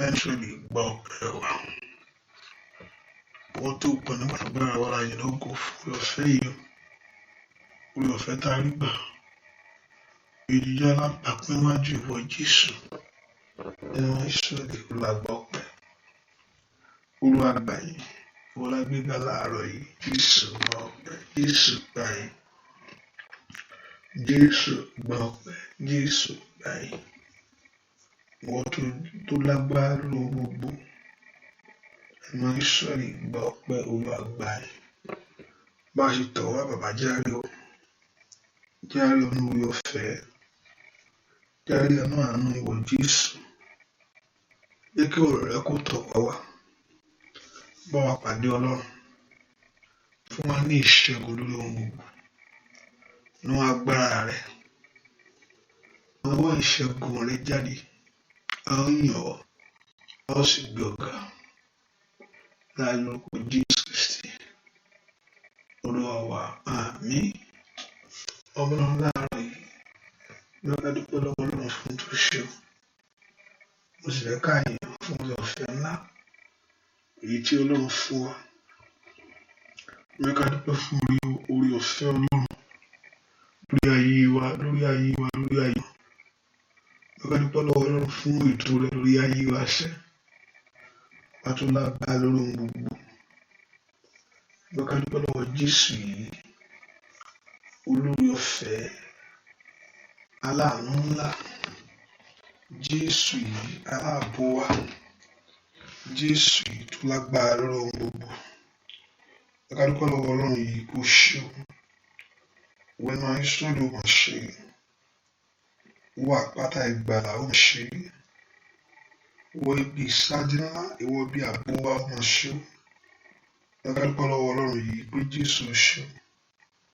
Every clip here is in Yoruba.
Ísírẹ́lì, gba ọpẹ́ wa. Ìwọ tó pọ̀ nípa agbára wa la yìn lógo fún oore ọ̀fẹ́ yìí. Oore ọ̀fẹ́ tá a rí gbà. Èyí alábàápín wájú ìwọ Jésù. Ẹnu Ísírẹ́lì, Olúwa gba ọpẹ́. Olúwa gbà yín. Ìwọ la gbéga láàárọ̀ yìí. Jésù gba ọpẹ́. Jésù gbà yín. Jésù gba ọpẹ́. Jésù gbà yín. Ìwọ tó lágbára lórí gbogbo. Ẹnu Ísírẹ́lì, gba ọpẹ́. Olúwa gbà yín. Bá a ṣe tọ̀ wá, bàbá, járe o. Járe ọ̀nà oore ọ̀fẹ́. Járe ọ̀nà àánú ìwọ Jésù. Jẹ́ kí ọ̀rọ̀ rẹ kó tọ̀ wá wá. Bá wa pàdé, Ọlọ́run. Fún wa ní ìṣẹ́gun lórí ohun gbogbo. Nú agbára rẹ. Ọwọ́ ìṣẹ́gun rẹ jáde. A ó yìn ọ́. A ó sì gbé ọ ga. Láì lórúkọ Jésù Kristi. Olúwa wa, àmín. Ọmọ náà láàárọ̀ yìí. Bí wọ́n dúpẹ́ lọ́wọ́ Ọlọ́run fún tó ṣe o. Mo sì fẹ́ ká yìn fún oore ọ̀fẹ́ ńlá èyí tí Ọlọ́run fún wa. Mo fẹ́ ká dúpẹ́ fún oore ọ̀fẹ́ Ọlọ́run lórí ayé wa, lórí ayé wa, lórí ayé wa. Mo fẹ́ ká dúpẹ́ lọ́wọ́ Ọlọ́run fún ètò rẹ̀ lórí ayé wa ṣẹ́. Wá tó lágbára lórí ohun gbogbo. Mo fẹ́ ká dúpẹ́ lọ́wọ́ Jésù yìí, olórí ọ̀fẹ́, aláàánú ńlá. Jésù yìí, aláàbò wa. Jésù yìí tó lágbára lórí ohun gbogbo. Ẹ ká dúpẹ́ lọ́wọ́ Ọlọ́run yìí kó ṣe o. Ìwọ ẹnu Ísírẹ́lì, ó mà ṣe. Ìwọ àpáta ìgbàlà, ó mà ṣe. Ìwọ ibi ìsádi ńlá, ìwọ ibi ààbò wa, ó mà ṣe o. Ẹ ká dúpẹ́ lọ́wọ́ Ọlọ́run yìí pé Jésù ṣe o.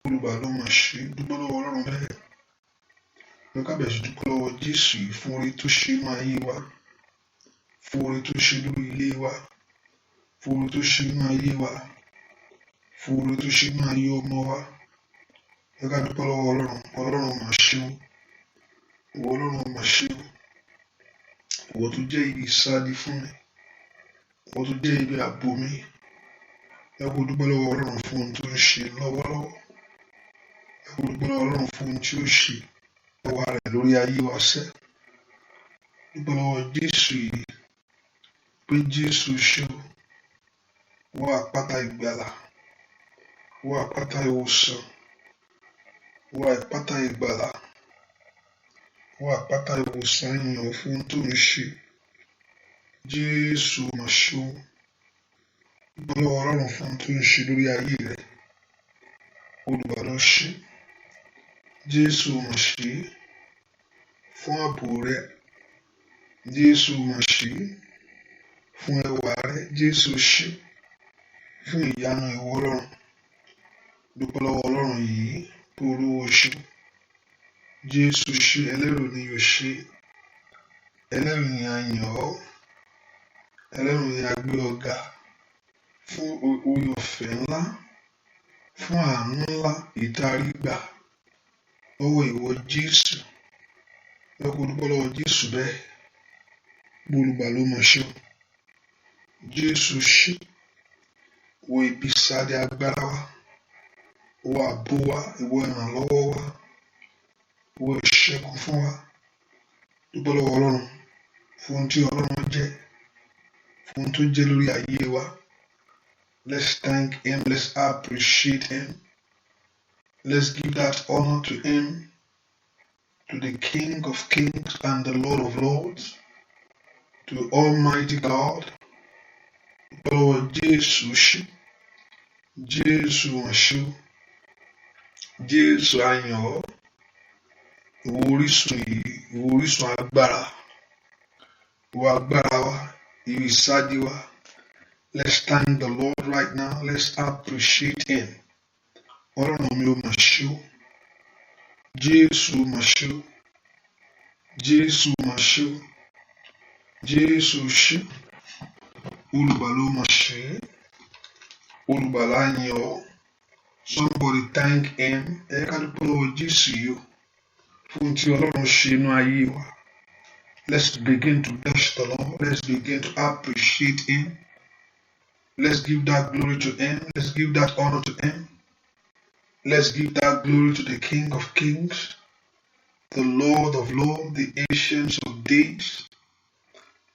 Olùgbàlà, ó mà ṣe. Dúpẹ́ lọ́wọ́ Ọlọ́run bẹ́ẹ̀. Ẹ ká bẹ̀rẹ̀ sí dúpẹ́ lọ́wọ́ Jésù yìí fún oore tó ṣe inú ayé wa, fún oore tó ṣe lórí ilé wa, fún oore tó ṣe inú ayé wa, fún oore tó ṣe inú ayé ọmọ wa. Ẹ ká dúpẹ́ lọ́wọ́ Ọlọ́run. Ọlọ́run, mà ṣe o. Ìwọ Ọlọ́run, mà ṣe o. Ìwọ tó jẹ́ ibi ìsádi fún mi. Ìwọ tó jẹ́ ibi ààbò mi. Ẹ kó dúpẹ́ lọ́wọ́ Ọlọ́run fún ohun tó ń ṣe lọ́wọ́lọ́wọ́. Ẹ kó dúpẹ́ lọ́wọ́ Ọlọ́run fún ohun tí ó ṣe ẹwà rẹ̀ lórí ayé wa sẹ́. Dúpẹ́ lọ́wọ́ Jésù yìí pé Jésù ṣe o. Ìwọ àpáta ìgbàlà. Ìwọ àpáta ìwòsàn. Ìwọ àpáta ìgbàlà. Ìwọ àpáta ìwòsàn, yìn ọ́ fún ohun tó ń ṣe. Jésù, mà ṣe o. Dúpẹ́ lọ́wọ́ Ọlọ́run fún ohun tó ń ṣe lórí ayé rẹ̀. Olùgbàlà, ṣe. Jésù, mà ṣe fún ààbò rẹ̀. Jésù, mà ṣe fún ẹwà rẹ̀. Jésù, ṣe fún ìyanu ìwọ Ọlọ́run. Dúpẹ́ lọ́wọ́ Ọlọ́run yìí pé Olúwa ṣe. Jésù ṣe, ẹlẹ́rù ni yóò ṣe. Ẹlẹ́rù ni a yìn ọ́. Ẹlẹ́rù ni a gbé ọ ga fún oore ọ̀fẹ́ ńlá, fún àánú ńlá ìtarí gbà lọ́wọ́ ìwọ Jésù. Ẹ kó dúpẹ́ lọ́wọ́ Jésù bẹ́ẹ̀. Olùgbàlà, ló mọ̀ ṣe o. Jésù ṣe. Ìwọ ibi ìsádi agbára wa. Ìwọ ààbò wa, ìwọ ìrànlọ́wọ́ wa. Ìwọ ìṣẹ́gun fún wa. Dúpẹ́ lọ́wọ́ Ọlọ́run fún ohun tí Ọlọ́run jẹ́, fún ohun tó jẹ́ lórí ayé wa. Let's thank him. Let's appreciate him. Let's give that honor to him, to the King of Kings and the Lord of Lords, to Almighty God. Dúpẹ́ lọ́wọ́ Jésù ṣe. Jésù, mà ṣe o. Jésù, a yìn ọ́. Ìwọ orísun yìí, ìwọ orísun agbára. Ìwọ agbára wa, ìwọ ìsádi wa. Let's thank the Lord right now. Let's appreciate him. Ọlọ́run mi, ò mà ṣe o. Jésù, mà ṣe o. Jésù, mà ṣe o. Jésù ṣe. Olùgbàlà, ó mà ṣe. Olùgbàlà, yìn ọ́. Somebody thank him. Ẹ ká dúpẹ́ lọ́wọ́ Jésù yìí o fún tí Ọlọ́run ṣe inú ayé wa. Let's begin to bless the Lord. Let's begin to appreciate Him. Let's give that glory to Him. Let's give that honor to Him. Let's give that glory to the King of Kings, the Lord of Lords, the Ancients of Days.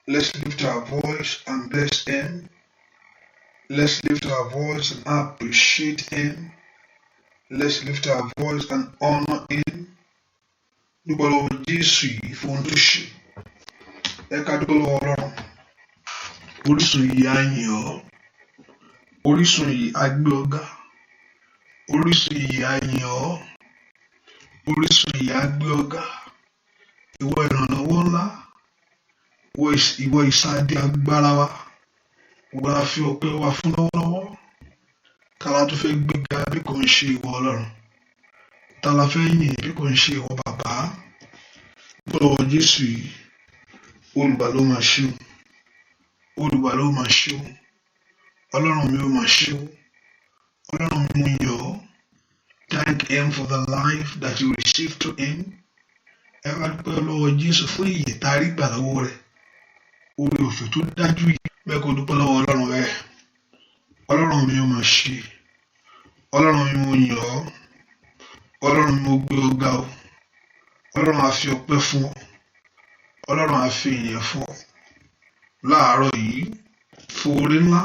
Let's lift our voice and bless Him. Let's lift our voice and appreciate Him. Let's lift our voice and honor Him. Dúpẹ́ lọ́wọ́ Jésù yìí fún ohun tó ṣe. Ẹ ká dúpẹ́ lọ́wọ́ Ọlọ́run. Orísun yìí á yìn ọ́. Orísun yìí á gbé ọ ga. Orísun yìí á yìn ọ́. Orísun yìí á gbé ọ ga. Ìwọ ìrànlọ́wọ́ ńlá. Ìwọ ìsádi agbára wa. Ìwọ la fi ọpẹ́ wa fún lọ́wọ́lọ́wọ́. Ta la tún fẹ́ gbéga bí kò ń ṣe ìwọ Ọlọ́run? Ta la fẹ́ yìn bí kò ń ṣe ìwọ bàbá? Dúpẹ́ lọ́wọ́ Jésù yìí. Olùgbàlà ó máa ṣe o. Olùgbàlà ó máa ṣe o. Ọlọ́run mi ó máa ṣe o. Ọlọ́run mi mo yìn ọ́. Thank Him for the life that you received through Him. Ẹ wá dúpẹ́ lọ́wọ́ Jésù fún ìyè tá a rí gbà lọ́wọ́ rẹ̀. Oore ọ̀fẹ́ tó dájú yìí. Bẹ́ẹ̀ kó dúpẹ́ lọ́wọ́ Ọlọ́run rẹ̀. Ọlọ́run mi ó máa ṣe. Ọlọ́run mi mo yìn ọ́. Ọlọ́run mi mo gbé ọ ga o. Ọlọ́run á fi ọpẹ́ fún ọ. Ọlọ́run á fi ìyìn fún ọ. Láàárọ̀ yìí, fún oore ńlá,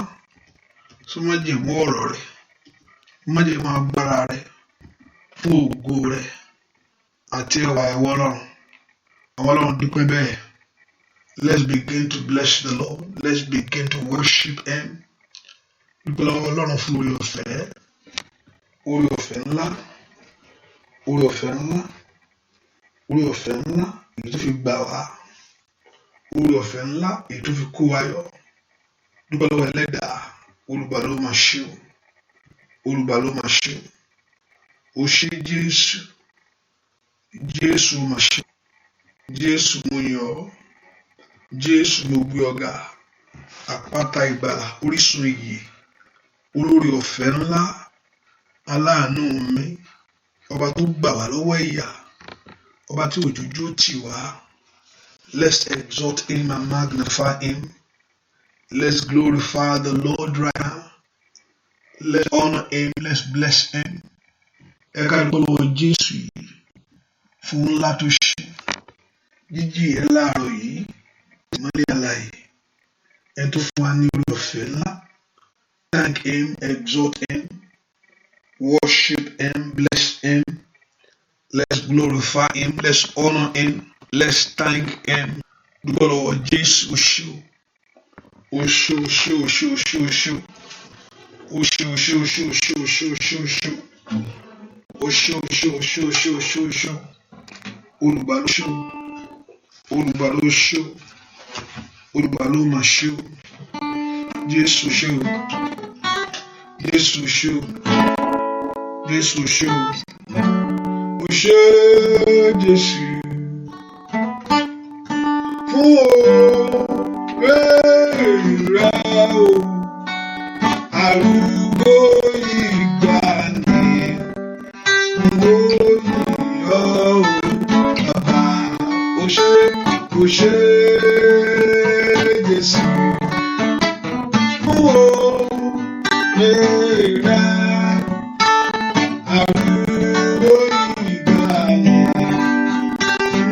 fún májẹ̀mú ọ̀rọ̀ rẹ̀, májẹ̀mú agbára rẹ̀, fún ògo rẹ̀ àti ẹwà ìwọ Ọlọ́run. Àwọn Ọlọ́run dúpẹ́ bẹ́ẹ̀. Let's begin to bless the Lord. Let's begin to worship Him. Dúpẹ́ lọ́wọ́ Ọlọ́run fún oore ọ̀fẹ́. Oore ọ̀fẹ́ ńlá. Oore ọ̀fẹ́ ńlá. Oore ọ̀fẹ́ ńlá èyí tó fi gbà wá. Oore ọ̀fẹ́ ńlá èyí tó fi kó wa yọ. Dúpẹ́ lọ́wọ́ Ẹlẹ́dàá. Olùgbàlà ó máa ṣe o. Olùgbàlà ó máa ṣe o. O ṣé Jésù. Jésù ó máa ṣe. Jésù mo yìn ọ́. Jésù mo gbé ọ ga. Àpáta ìgbàlà, orísun ìyè, olóore ọ̀fẹ́ ńlá, aláàánú mi, ọba tó gbà wá lọ́wọ́ ìyà, ọba tí òjòjú tì wá. Let's exalt Him and magnify Him. Let's glorify the Lord right now. Let's honor Him. Let's bless Him. Ẹ ká dúpẹ́ lọ́wọ́ Jésù yìí fún ńlá tó ṣe. Jíjí ẹ láàárọ̀ yìí, ìmọ́lẹ̀ alààyè, ẹni tó fún wa ní oore ọ̀fẹ́ ńlá. Thank Him, exalt Him, worship Him, bless Him. Let's glorify Him, let's honor Him, let's thank Him. Dúpẹ́ lọ́wọ́ Jésù, o ṣé o. O ṣé, o ṣé, o ṣé, o ṣé, o ṣé o. O ṣé, o ṣé, o ṣé, o ṣé, o ṣé, o ṣé, o ṣé o. O ṣé, o ṣé, o ṣé, o ṣé, o ṣé, o ṣé o. Olùgbàlà ó ṣé o. Olùgbàlà ó ṣé o. Olùgbàlà ó máa ṣé o. Jésù ṣé o. Jésù ṣé o. Jésù ṣé o. O ṣé Jésù. Fún oore rẹ o. Arúgbó ìgbàanì. Mo yìn ọ́ o. Bàbá o ṣé Jésù. Fún oore rẹ. Arúgbó ìgbàanì.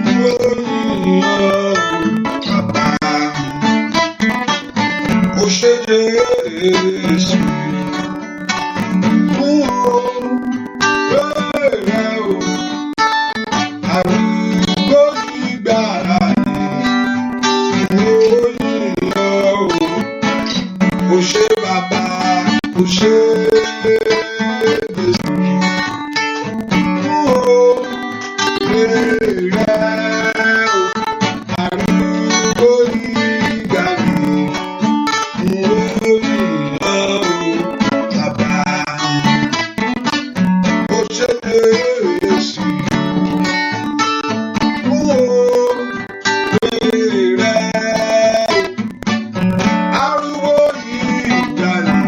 Mo yìn ọ́ o. Bàbá o ṣé Jésù. Fún oore rẹ o. Arúgbó ìgbàanì. Mo yìn ọ́ o. O ṣé bàbá, o ṣé Jésù. Fún oore rẹ o. Arúgbó ìgbàanì. Mo yìn ọ́ o. Bàbá, o ṣé Jésù. Fún oore rẹ o. Arúgbó ìgbàanì.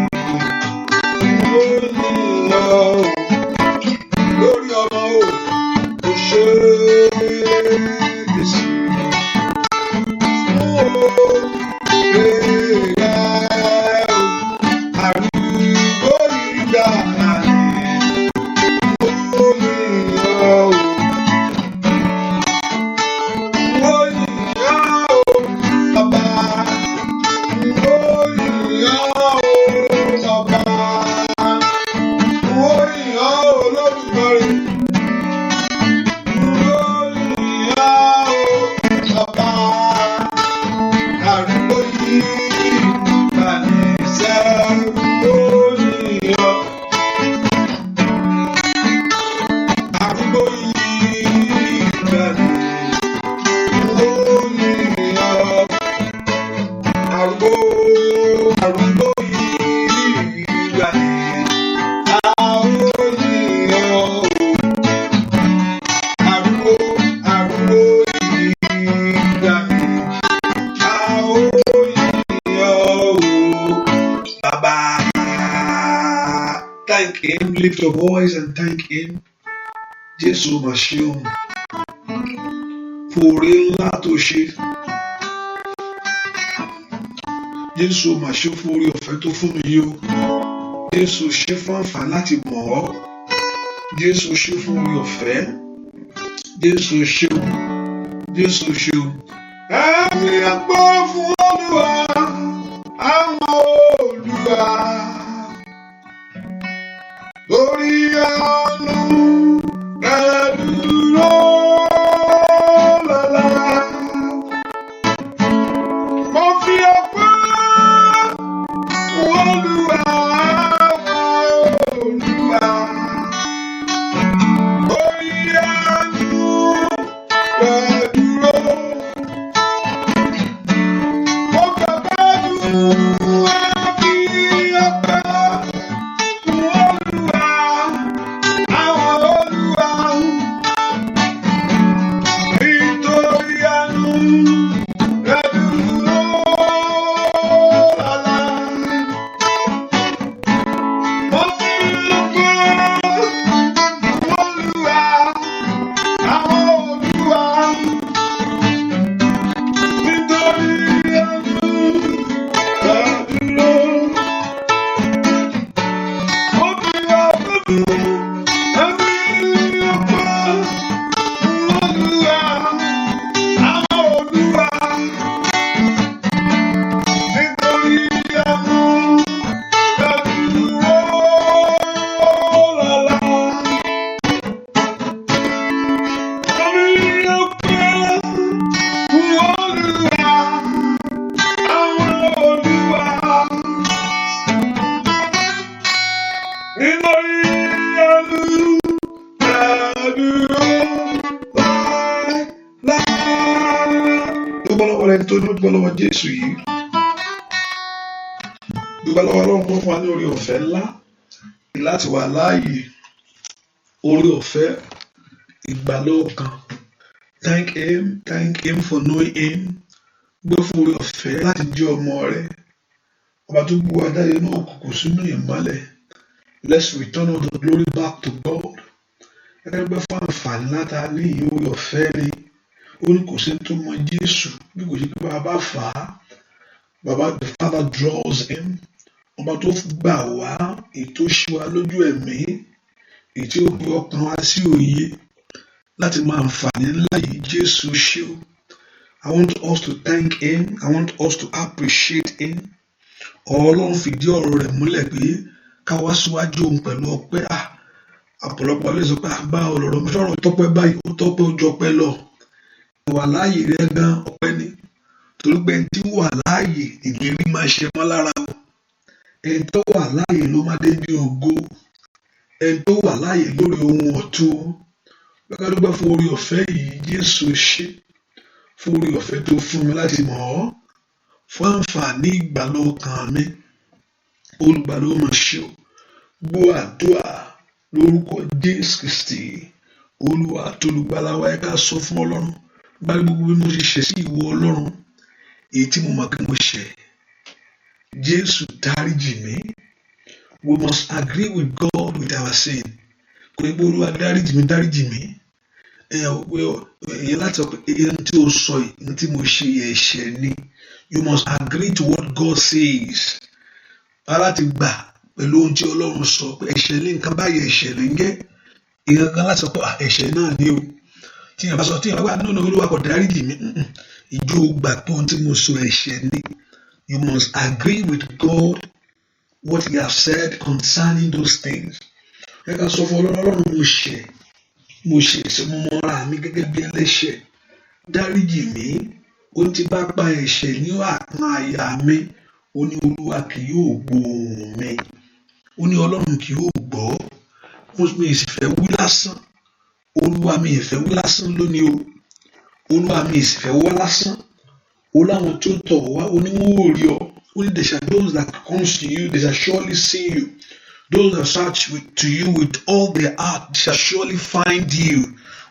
Thank him. Lift your voice and thank him. Jésù mà ṣeun fún oore ńlá tó ṣe. Jésù mà ṣe fún oore ọ̀fẹ́ tó fún mi yìí o. Jésù ṣe fún àǹfààní láti mọ̀ ọ́. Jésù ṣe fún oore ọ̀fẹ́. Jésù ṣeun. Jésù ṣeun. Ẹ̀mí àgbọ̀ fún Olúwa, àwọn Olúwa. Lórí àánú rẹ̀ dúró lọ́la. Mo fi ọpẹ́ fún Olúwa, Olúwa. Lórí àánú rẹ̀ dúró. Mo gbàgbọ́ dùn fi ọpẹ́ fún Olúwa, àwọn Olúwa. Nítorí àánú rẹ̀ dúró lọ́la. Mo fi ọpẹ́ fún Olúwa, àwọn Olúwa. Nítorí àánú rẹ̀ dúró. Mo fi ọpẹ́ fún ẹ̀mí ọpẹ́ fún Olúwa, àwọn Olúwa. Nítorí àánú rẹ̀ dúró lọ́la. Ẹ̀mí ọpẹ́ fún Olúwa, àwọn Olúwa. Nítorí àánú rẹ̀ dúró láéláé. Dúpẹ́ lọ́wọ́ rẹ̀ tó dúpẹ́ lọ́wọ́ Jésù yìí. Dúpẹ́ lọ́wọ́ Ọlọ́run tó fún wa ní oore ọ̀fẹ́ ńlá láti wà láàyè. Oore ọ̀fẹ́ ìgbàlọ́kàn. Thank him for knowing him. Gbé fún oore ọ̀fẹ́ láti jẹ́ ọmọ rẹ̀. Ọba tó gbé wa jáde ní òkùnkùn sínú ìmọ́lẹ̀. Let's return all the glory back to God. Gẹ́gẹ́ bí fún àǹfààní láta ní ìyè oore ọ̀fẹ́ ni. Ó ní kò sí tó mọ Jésù bí kò sí pé bàbá fà á. Bàbá, the Father draws him. Ọba tó gbà wá, èyí tó ṣí wa lójú ẹ̀mí, èyí tí ó pe ọkàn wa sí òye láti mọ àǹfààní ńlá yìí. Jésù ṣe o. I want us to thank him. I want us to appreciate him. Ọlọ́run fìdí ọ̀rọ̀ rẹ̀ múlẹ̀ pé ká wá síwájú òun pẹ̀lú ọpẹ́. Ọ̀pọ̀lọpọ̀ lè sọ pé bá ọ̀rọ̀ mi sọ̀rọ̀ tọ́pẹ́ báyìí, ó tọ́pẹ́ ó jọpẹ́ lọ. Ìwà láàyè rẹ̀ gan ọpẹ́ ni. Torí pé ẹni tí wà láàyè ìlérí máa ṣe mọ́ lára o. Ẹni tó wà láàyè ló máa débi ògo. Ẹni tó wà láàyè lórí ohun ọ̀tun. Bẹ́ẹ̀ dúpẹ́ fún oore ọ̀fẹ́ yìí. Jésù ṣe fún oore ọ̀fẹ́ tó fún mi láti mọ̀ ọ́. Fún àǹfààní ìgbàlà ọkàn mi. Olùgbàlà ó máa ṣe o. Gbọ́ àdúrà lórúkọ Jésù Kristi. Olúwa àti olùgbàlà wa, ẹ ká sọ fún Ọlọ́run. Bá gbogbo bí mo ṣe ṣẹ̀ sí ìwọ Ọlọ́run, èyí tí mo mọ̀ pé mo ṣẹ̀. Jésù dáríjì mí. We must agree with God with our sin. Kò ní pé Olúwa dáríjì mí, dáríjì mí. Ìyẹn láti sọ pé ohun tí o sọ yìí, ohun tí mo ṣe ẹ̀ṣẹ̀ ni. You must agree to what God says. Láti gbà pẹ̀lú ohun tí Ọlọ́run sọ pé ẹ̀ṣẹ̀ ní nǹkan báyìí, ẹ̀ṣẹ̀ ló ń jẹ́. Ìyẹn kan láti sọ pé ẹ̀ṣẹ̀ náà ni o. Tí ìyẹn bá sọ, tí ìyẹn bá gbà nínú Olúwa kò dáríjì mí. Ìjọ gbà pé ohun tí mo sọ ẹ̀ṣẹ̀ ni. You must agree with God what he has said concerning those things. Ẹ ká sọ fún Ọlọ́run, Ọlọ́run mo ṣẹ̀, mo ṣẹ̀ sí mo mọ ara mi gẹ́gẹ́ bí ẹlẹ́ṣẹ̀. Dáríjì mí. Ó ti bá pa ẹ̀ṣẹ̀ ní àpọ́n àyà mi. Ó ní Olúwa kì yóò gbóhùn mi. Ó ní Ọlọ́run kì yóò gbọ́. Mi sì fẹ́ wí lásán. Olúwa mi ì fẹ́ wí lásán lónìí o. Olúwa mi ì sì fẹ́ wá lásán. Ó láwọn tó tọ̀ wá, ó ní wọ́n ò rí ọ. Ó ní there shall those that comes to you, they shall surely see you. Those that search to you with all their heart shall surely find you.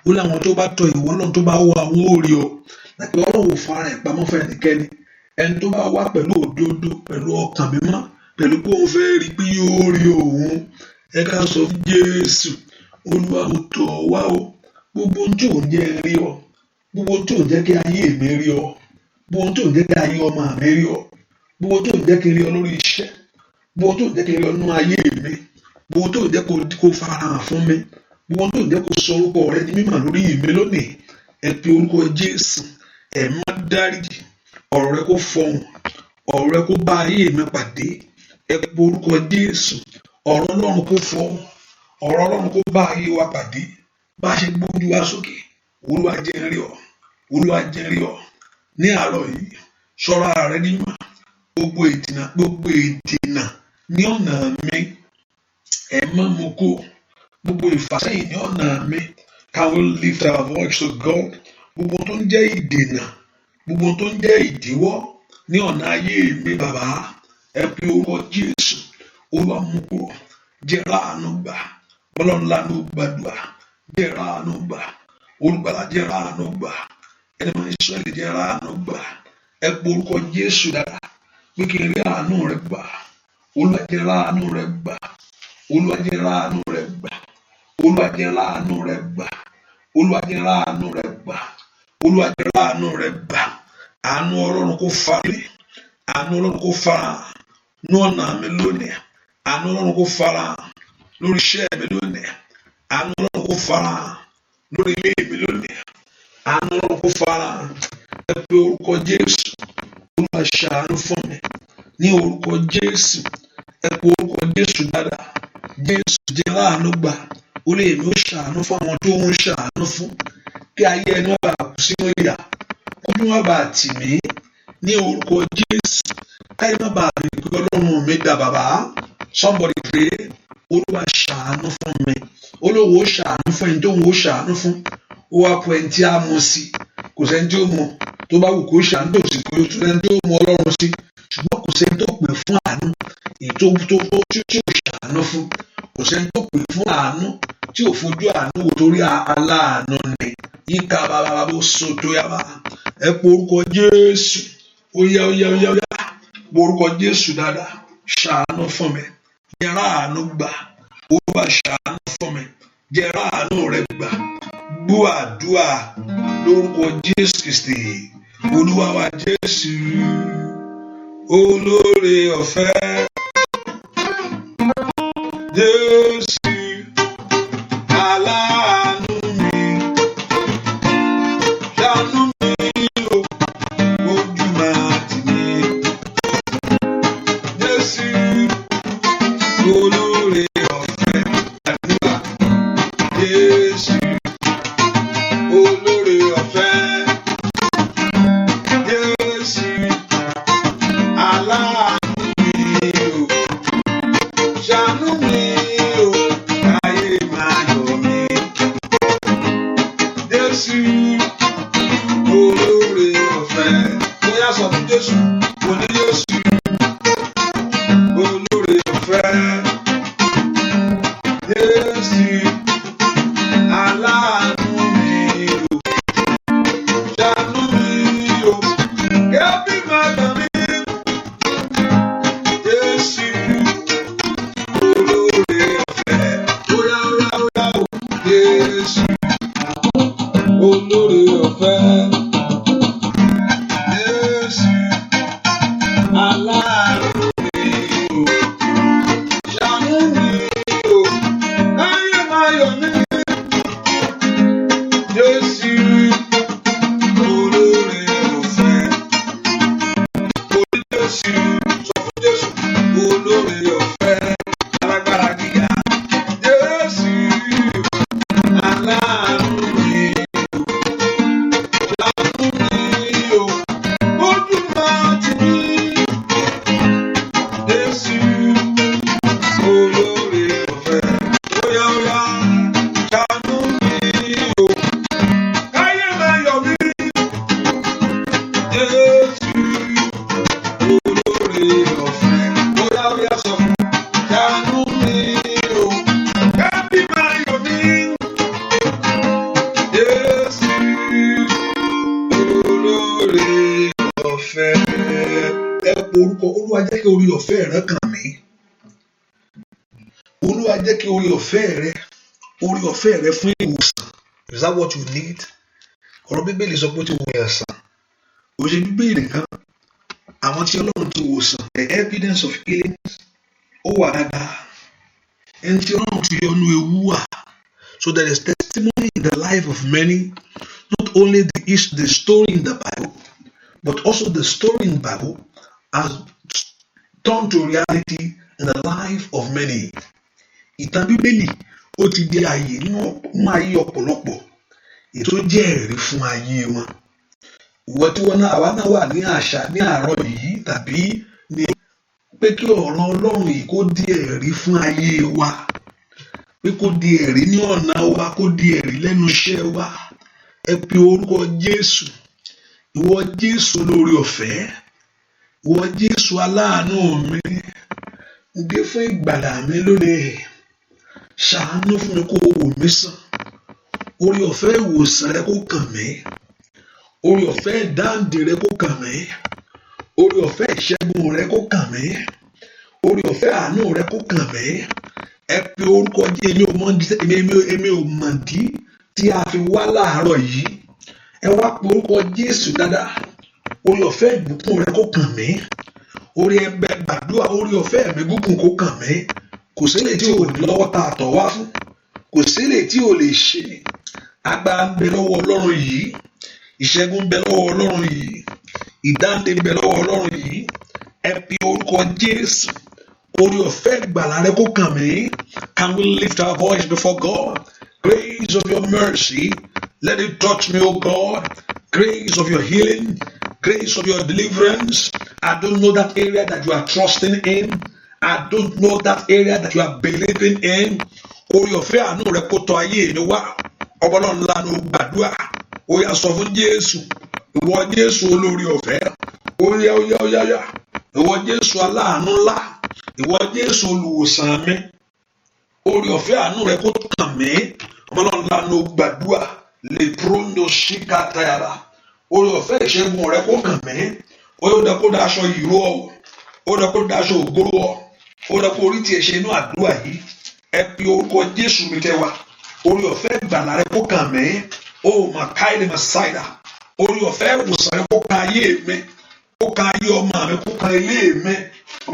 Ó láwọn tó bá tọ̀ ìwọ Ọlọ́run tó bá wá, wọn ò rí ọ. Láti Ọlọ́run ò fara ẹ̀ pamọ́ fún ẹnikẹ́ni. Ẹni tó bá wá pẹ̀lú òdodo, pẹ̀lú ọkàn mímọ́, pẹ̀lú pé òun fẹ́ rí pé yóò rí òun. Ẹ ká sọ fún Jésù, Olúwa, mo tọ̀ ọ́ wá o. Gbogbo ohun tí ò ń jẹ́ rí ọ, gbogbo ohun tí ò ń jẹ́ kí ayé mi rí ọ, gbogbo ohun tí ò ń jẹ́ kí ayé ọmọ mi rí ọ, gbogbo ohun tí ò ń jẹ́ kí n rí ọ lórí iṣẹ́, gbogbo ohun tí ò ń jẹ́ kí n rí ọ nínú ayé mi, gbogbo ohun tí ò ń jẹ́ kó farahàn fún mi, gbogbo ohun tí ò ń jẹ́ kó sọ orúkọ rẹ di mímọ̀ lórí mi lónìí. Ẹ pe orúkọ Jésù, ẹ má dáríjì, ọ̀rọ̀ rẹ kó fọhùn, ọ̀rọ̀ rẹ kó bá ayé mi pàdé. Ẹ pe orúkọ Jésù, ọ̀rọ̀ Ọlọ́run kó fọhùn, ọ̀rọ̀ Ọlọ́run kó bá ayé wa pàdé. Bá a ṣe gbójú wa sókè, Olúwa jẹ́ n rí ọ, Olúwa jẹ́ n rí ọ. Ní àárọ̀ yìí, ṣọ́ra rẹ nímọ̀. Gbogbo ìdènà, gbogbo ìdènà ní ọ̀nà mi, ẹ má mú kó. Gbogbo ìfàsẹ́yìn ní ọ̀nà mi. Can we lift our voice to God? Gbogbo tó ń jẹ́ ìdènà, gbogbo tó ń jẹ́ ìdíwọ́ ní ọ̀nà ayé mi, bàbá, ẹ pe orúkọ Jésù, Olúwa mú kúrò, jẹ́ ráàánú gbà. Ọlọ́run lánàá gbàdúrà, jẹ́ ráàánú gbà. Olùgbàlà, jẹ́ ráàánú gbà. Ẹni máa ń Ísírẹ́lì, jẹ́ ráàánú gbà. Ẹ pe orúkọ Jésù dáadáa pé kí n rí àánú rẹ gbà. Olúwa, jẹ́ ráàánú rẹ gbà. Olúwa, jẹ́ ráàánú rẹ gbà. Olúwa, jẹ́ ráàánú rẹ gbà. Olúwa, jẹ́ ráàánú rẹ gbà. Olúwa, jẹ́ ráàánú rẹ gbà. Àánú Ọlọ́run kó fara, àánú Ọlọ́run kó fara ní ọ̀nà mi lónìí. Àánú Ọlọ́run kó fara lórí iṣẹ́ mi lónìí. Àánú Ọlọ́run kó fara lórí ilé mi lónìí. Àánú Ọlọ́run kó fara. Ẹ pe orúkọ Jésù, Olúwa ṣàánú fún mi ní orúkọ Jésù. Ẹ pe orúkọ Jésù dáadáa. Jésù, jẹ́ láàánú gbà. Ó lè mi ó ṣàánú fún àwọn tó ń ṣàánú fún, kí ayé ẹni má bàa kú sínú ìyà, kójú má bàa tì mí ní orúkọ Jésù, káyé má bàa bèèrè pé Ọlọ́run mi dà. Bàbá, somebody pray. Olúwa ṣàánú fún mi. Olówó ṣàánú fún ẹni tó ń wo ṣàánú fún. Ó wá kọ ẹni tí a mú sí, kò sẹ́ni tí ó mú. Tó bá wù kó ṣàánú, tó sì kò sẹ́ni tí ó mú Ọlọ́run sí, ṣùgbọ́n kò sẹ́ni tó pè fún àánú èyí tó tí ò ṣàánú fún. Kò sẹ́ni tó pè fún àánú tí ò fojú àánú wò, torí aláàánú ni. Yíká bàbá bó so tó yá bá. Ẹ pé orúkọ Jésù. Ó yá, ó yá, ó yá, ó yá. Pé orúkọ Jésù dáadáa. Ṣàánú fún mi, jẹ́ ráàánú gbà. Olúwa, ṣàánú fún mi, jẹ́ ráàánú rẹ gbà. Gbọ́ àdúrà lórúkọ Jésù Kristi Olúwa wa. Jésù olóore ọ̀fẹ́, Jésù aláàánú mi, ṣàánú mi o, ojú máa tì mí. Jésù olóore ọ̀fẹ́, àdúrà. Jésù olóore ọ̀fẹ́, Jésù aláàánú mi o, ṣàánú mi o, káyé máa yọ̀ mí. Jésù olóore ọ̀fẹ́, bóyá sọ fún Jésù, kò ní. Jésù olóore ọ̀fẹ́, Jésù aláàánú mi o, ṣàánú mi o, kẹ́bí máa gbà mí. Jésù olóore ọ̀fẹ́, óyá, óyá, óyá o. Jésù olóore ọ̀fẹ́, Jésù aláàánú mi o, ṣàánú mi o, káyé máa yọ̀ mí. Jésù olóore ọ̀fẹ́, orí Jésù, sọ fún Jésù olóore ọ̀fẹ́, alágbára gíga, Jésù aláàánú mi o, ṣàánú mi o, ojú máa tì mí. Jésù olóore ọ̀fẹ́, óyá, óyá, ṣàánú mi o, káyé máa yọ̀ mí. Jésù olóore ọ̀fẹ́, óyá, óyá, sọ fún, ṣàánú mi o, kẹ́bí máa yọ̀ mí. Jésù olóore ọ̀fẹ́. Ẹ pe orúkọ Olúwa, jẹ́ kí oore ọ̀fẹ́ rẹ kàn mí. Olúwa, jẹ́ kí orí ọ̀fẹ́ rẹ, orí ọ̀fẹ́ rẹ fún ìwòsàn. Is that what you need? Ọ̀rọ̀ Bíbélì sọ pé ó ti wò yàn sàn. Kò ṣe Bíbélì nìkan. Àwọn tí Ọlọ́run ti wò sàn, the evidence of healing, ó wà dáadáa. Ẹni tí Ọlọ́run ti yọ nínú ewu wà. So there is testimony in the life of many, not only the story in the Bible, but also the story in the Bible has turned to reality in the life of many. Ìtàn Bíbélì, ó ti di ààyè nínú ayé ọ̀pọ̀lọpọ̀, ètò jẹ́ ẹ̀rí fún ayé wọn. Ìwọ tí wọn náà, àwa náà wà ní àṣà ní àárọ̀ yìí tàbí ní pé kí ọ̀rọ̀ Ọlọ́run yìí kó di ẹ̀rí fún ayé wa, pé kó di ẹ̀rí ní ọ̀nà wa, kó di ẹ̀rí lẹ́nu iṣẹ́ wa. Ẹ pe orúkọ Jésù. Ìwọ Jésù olóore ọ̀fẹ́, ìwọ Jésù aláàánú mi, dé fún ìgbàlà mi lónìí. Ṣàánú fún mi, kó wò mí sàn. Orí ọ̀fẹ́ ìwòsàn rẹ kó kàn mí. Orí ọ̀fẹ́ ìdáǹdè rẹ kó kàn mí. Orí ọ̀fẹ́ ìṣẹ́gun rẹ kó kàn mí. Orí ọ̀fẹ́ àánú rẹ kó kàn mí. Ẹ pe orúkọ. Èmi ò mọ̀ dí tí a fi wá láàárọ̀ yìí. Ẹ wá pe orúkọ Jésù dáadáa. Orí ọ̀fẹ́ ìbùkún rẹ kó kàn mí. Orí ẹbẹ gbàdúrà, orí ọ̀fẹ́ ẹ̀mí gígùn kó kàn mí. Kò sílẹ̀ tí ò lọ́wọ́ tá a tọ̀ wá fún, kò sílẹ̀ tí ò lè ṣe. Agbára ń bẹ lọ́wọ́ Ọlọ́run yìí, ìṣẹ́gun ń bẹ lọ́wọ́ Ọlọ́run yìí, ìdáǹdè ń bẹ lọ́wọ́ Ọlọ́run yìí. Ẹ pe orúkọ Jésù. Orí ọ̀fẹ́ ìgbàlà rẹ kó kàn mí. Can we lift our voice before God? Grace of your mercy, let it touch me, O God. Grace of your healing, grace of your deliverance. I don't know that area that you are trusting in. I don't know that area that you are believing in. Orí ọ̀fẹ́ àánú rẹ kó tọ̀ ayé mi wá. Ọbọlọ́ ńlá ló gbàdúrà. Ó yá, sọ fún Jésù. Ìwọ Jésù olórí ọ̀fẹ́, ó yá, ó yá, ó yá, yá. Ìwọ Jésù aláàánú ńlá, ìwọ Jésù olùwòsàn mi, orí ọ̀fẹ́ àánú rẹ kó kàn mí. Ọbọlọ́ ńlá ló gbàdúrà. Lè prondo ṣíkà tayara. Orí ọ̀fẹ́ ìṣẹ́gun rẹ kó kàn mí. Ó yóò dẹ kó daṣọ ìró ọ, ó dẹ kó daṣọ ògóró ọ, ó dẹ kó orí tiẹ̀ ṣe inú àdúrà yìí. Ẹ pe orúkọ Jésù mi tẹ wa. Orí ọ̀fẹ́ ìgbàlà rẹ kó kàn mí. Ó màkáìlì màsáìdà. Orí ọ̀fẹ́ ìwòsàn rẹ kó kan ayé mi, kó kan ayé ọmọ mi, kó kan ilé mi.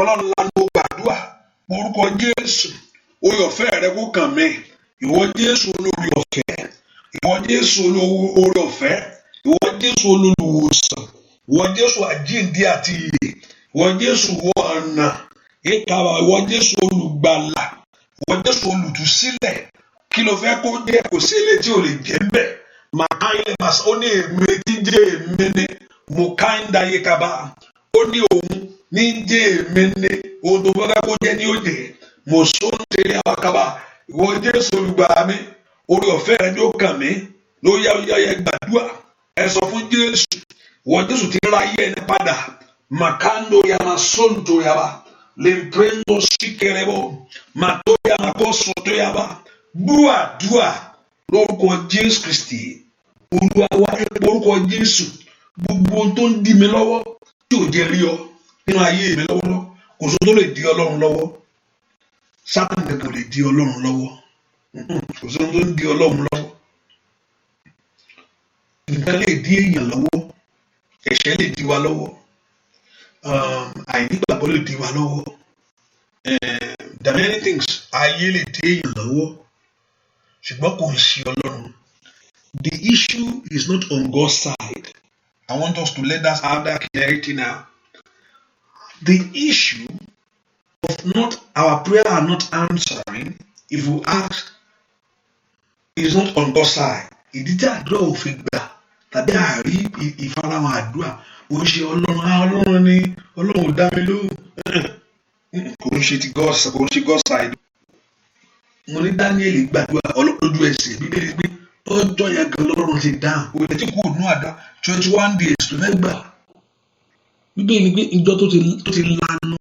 Ọlọ́run, lánàá gbàdúrà, orúkọ Jésù. Orí ọ̀fẹ́ rẹ kó kàn mí. Ìwọ Jésù olórí ọ̀fẹ́, ìwọ Jésù olórí ọ̀fẹ́, ìwọ Jésù olùwòsàn, ìwọ Jésù àjíǹde àti ìyè, ìwọ Jésù wọ ọ̀nà ìkàwá, ìwọ Jésù olùgbàlà, ìwọ Jésù olùtúsílẹ̀. Kí ló fẹ́ kó jẹ́? Kò sí ilé tí ò lè jẹ́ ń bẹ̀. Màkàílẹ̀ màsà, ó ní èmi tí jẹ́ èmi ni mùkáńdà yìí. Ó ní òun ní jẹ́ èmi ni. Ohun tó fẹ́ kó jẹ́ ní ó jẹ́. Mùsùlùmí àwàkàbà. Ìwọ Jésù olùgbàlà mi, orí ọ̀fẹ́ rẹ ni ó kàn mí. Ló yá, yá, yá, gbàdúrà. Ẹ sọ fún Jésù. Ìwọ Jésù ti ra ayé ẹni padà. Makando yama sonto yaba lemprendo sikerebo mato yama kó soto yaba. Gbúàdúà lórúkọ Jésù Kristi Olúwa wa. Orúkọ Jésù. Gbogbo ohun tó ń dí mi lọ́wọ́ tí ò jẹ́ rí ọ nínú ayé mi lọ́wọ́lọ́wọ́, kò sóhun tó lè dí Ọlọ́run lọ́wọ́. Sátánì kankan ò lè dí Ọlọ́run lọ́wọ́. Kò sóhun tó ń dí Ọlọ́run lọ́wọ́. Nǹkan lè dí èèyàn lọ́wọ́. Ẹ̀ṣẹ̀ lè dí wa lọ́wọ́, àìnígbàgbọ́ lè dí wa lọ́wọ́. There are many things. Ayé lè dí èèyàn lọ́wọ́, ṣùgbọ́n kò ń ṣe Ọlọ́run. The issue is not on God's side. I want us to let us have that clarity now. The issue of not our prayer are not answering, if we ask, is not on God's side. Ìdí tí àdúrà ò fi gbà tàbí àrí ìfarahàn àdúrà, kò ń ṣe Ọlọ́run. Ọlọ́run ni Ọlọ́run ò dá mi lóhùn. Kò ń ṣe ti God, kò ń ṣe God side. Mo ní Daniel gbàdúrà lójú ẹsẹ̀. Bíbélì pé ọjọ́ yẹn gan lọ́rùn ti dáhùn. Kò tẹ̀ tí kò nú àdá 21 days tó fẹ́ gbà. Bíbélì pé ìjọ tó ti lanu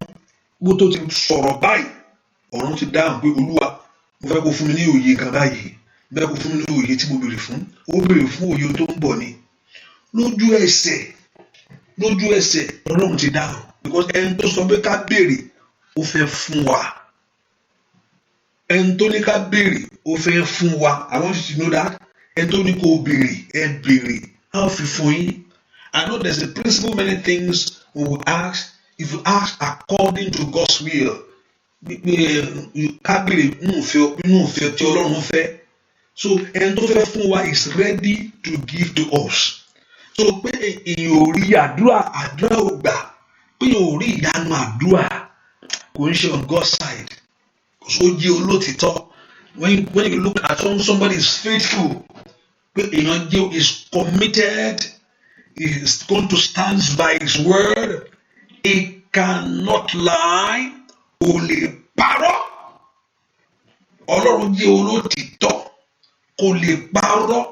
bó tó ti sọ̀rọ̀ báyìí, ọ̀run ti dáhùn pé, "Olúwa, mo fẹ́ kó fún mi ní òye kan báyìí, mo fẹ́ kó fún mi ní òye tí mo béèrè fún." Ó béèrè fún òye tó ń bọ̀ ni. Lójú ẹsẹ̀, lójú ẹsẹ̀, Ọlọ́run ti dáhùn, because ẹni tó sọ pé ká béèrè, ó fẹ́ fún wa. Ẹni tó ní ká béèrè, ó fẹ́ fún wa. I want you to know that. Ẹni tó ní kó béèrè, ẹ béèrè, á fi fún yín. I know there's a principle, many things we will ask. If you ask according to God's will, ká béèrè nínú ìfẹ́ tí Ọlọ́run fẹ́. So ẹni tó fẹ́ fún wa is ready to give to us. So pé èèyàn ò rí àdúrà, àdúrà ò gbà, pé èèyàn ò rí ìyanu àdúrà, kò ń ṣe on God's side. Ó jẹ́ olótìtọ́. When you look at somebody is faithful, pé èèyàn jẹ́ is committed, is going to stand by his word, he cannot lie, kò lè parọ́. Ọlọ́run jẹ́ olótìtọ́, kò lè parọ́,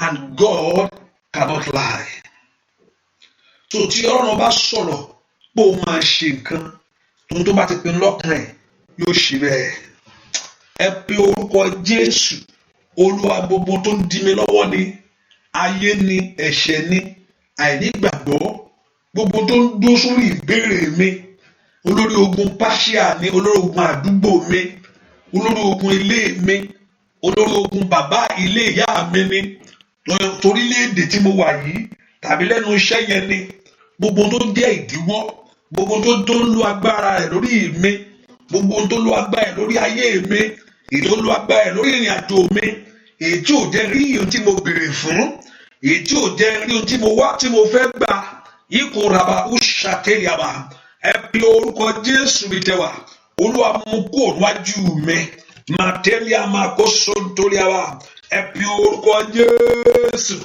and God cannot lie. So tí Ọlọ́run bá sọ̀rọ̀ pé ó máa ṣe nǹkan tó bá ti pinnu lọ́kàn ẹ̀, yóò ṣe bẹ́ẹ̀. Ẹ pe orúkọ Jésù. Olúwa, gbogbo tó ń dí mi lọ́wọ́ ni, ayé ni, ẹ̀ṣẹ̀ ni, àìnígbàgbọ́, gbogbo tó ń dó sórí ìbéèrè mi, olórí ogun pàṣíà ni, olórí ogun àdúgbò mi, olórí ogun ilé mi, olórí ogun bàbá ilé ìyá mi ni, torílẹ̀-èdè tí mo wà yìí tàbí lẹ́nu iṣẹ́ yẹn ni, gbogbo tó jẹ́ ìdíwọ́, gbogbo tó ń lo agbára rẹ̀ lórí mi, gbogbo tó lo agbára rẹ̀ lórí ayé mi, èyí tó lo agbára rẹ̀ lórí ìrìn àjò mi, èyí tí ò jẹ́ rí ohun tí mo béèrè fún, èyí tí ò jẹ́ rí ohun tí mo wá, tí mo fẹ́ gbà, ikú raba ó ṣàtẹ̀yàbà. Ẹ pe orúkọ Jésù mi tẹwà. Olúwa, mú kúrò níwájú mi. Màtẹ́líà máa kó sóńtóríàwá. Ẹ pe orúkọ Jésù.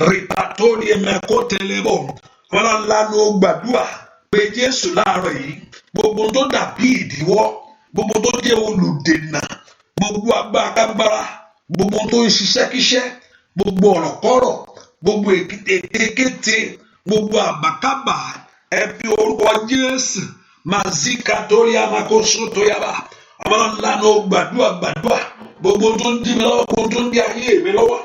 Rìpàtórí ẹ̀mẹ́kó tẹ̀lé bọ̀ wọn lánàá. Gbàdúrà pé Jésù láàárọ̀ yìí, gbogbo tó dàbí ìdíwọ́, gbogbo tó jẹ́ olùdènà, gbogbo agbára, gbogbo tó ń ṣiṣẹ́ kíṣẹ́, gbogbo ọ̀rọ̀kọ́rọ̀, gbogbo ètekéte, gbogbo àbákábà, ẹ fi orúkọ Jésù. Mazika torí amakoso tó yaba àwọn ńlá. Gbàdúrà, gbàdúrà. Gbogbo tó ń dí mi lọ́wọ́, gbogbo tó ń dí ayé mi lọ́wọ́,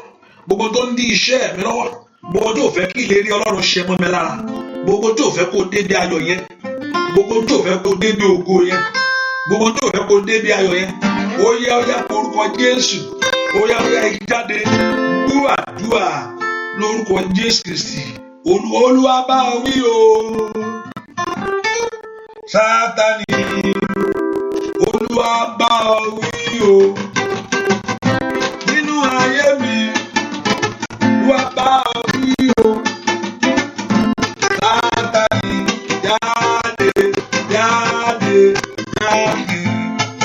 gbogbo tó ń dí iṣẹ́ mi lọ́wọ́, gbogbo tó fẹ́ kí ìlérí Ọlọ́run ṣe mọ́ mi lára, gbogbo tó fẹ́ kó débi ayọ̀ yẹn, gbogbo tó fẹ́ kó débi ògo yẹn, gbogbo tó fẹ́ kó débi ayọ̀ yẹn, ó yá, ó yá, orúkọ Jésù, ó yá, ó yá, jáde. Gbúàdúà lórúkọ Jésù Kristi. Olúwa bá wí o, Sátánì, Olúwa bá wí o nínú ayé mi. Olúwa bá wí o, Sátánì, jáde, jáde, jáde.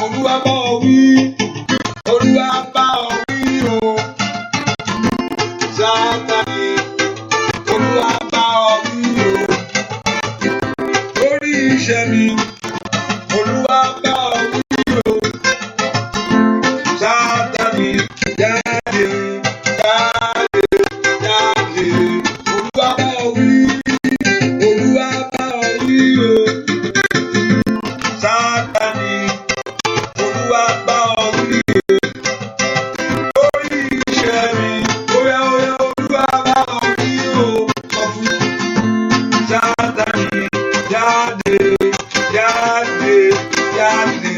Olúwa bá wí, Olúwa bá wí o, Sátánì, Olúwa bá wí o lórí iṣẹ́ mi. Olúwa bá wí o, Sátánì, jáde, jáde, jáde. Olúwa bá wí, Olúwa bá wí o, Sátánì, Olúwa bá wí o lórí iṣẹ́ mi. Óyá, óyá, Olúwa bá wí o. Sọ fún Sátánì, jáde, jáde, jáde.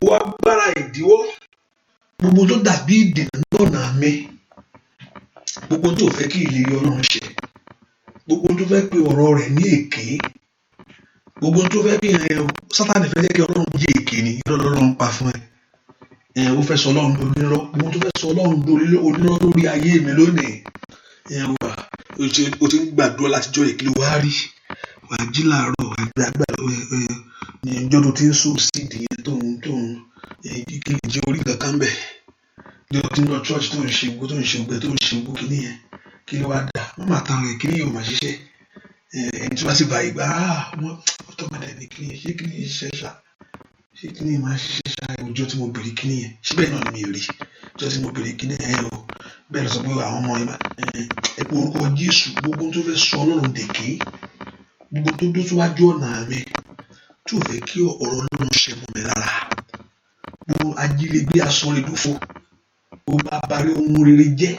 Ìwọ agbára ìdíwọ́, gbogbo tó dàbí ìdènà lọ́nà mi, gbogbo tó fẹ́ kí ìlérí Ọlọ́run ṣẹ, gbogbo tó fẹ́ pe ọ̀rọ̀ rẹ̀ ní èké, gbogbo tó fẹ́ kí ẹ Sátánì fẹ́ jẹ́ kí Ọlọ́run jẹ́ èké ni, irọ́ lọ́lọ́run pa fún ẹ. Ẹ ó fẹ́ sọ Ọlọ́run onírọ́, gbogbo tó fẹ́ sọ Ọlọ́run onírọ́ lórí ayé mi lónìí. Ẹ wà, o ti ń gbàdúrà látijọ́, ìkìlẹ̀ wàá rí, wàá jí láàárọ̀, wàá gbàgbà ní ọjọ́ tó ti ń sùn sí ìdíyẹn tó ń kí lè jẹ́ orí kankan bẹ̀. Ní o ti ń lọ church, tó ń ṣe gbogbo, tó ń ṣe gbogbo, tó ń ṣe gbogbo kìíní yẹn, kí ló wá dà? Wọ́n máa tan rẹ̀, kìíní yóò máa ṣiṣẹ́. Ẹni tí wọ́n sì bá ìgbà, wọ́n ọ̀tọ̀ máa dẹ̀ ní kìíní yẹn, ṣé kìíní yẹn ṣiṣẹ́ ṣá? Ṣé kìíní yẹn máa ṣiṣẹ́ ṣá? Ọjọ́ tí mo bèrè kìíní yẹn, ṣé bẹ́ẹ̀ náà ni mi rí? Ọjọ́ tí mo bèrè kìíní yẹn o, bẹ́ẹ̀ lọ sọ pé àwọn ọmọ yẹn, ẹ pé orúkọ Jésù, gbogbo tó fẹ́ sọ Ọlọ́run dèké, gbogbo tó dó síwájú ọ̀nà mi, tí ò fẹ́ kí ọ̀rọ̀ Ọlọ́run ṣẹ mọ́ mi lára, gbogbo ajínigbé asọ̀rẹ̀dòfo, gbogbo abarí ohun rere jẹ́,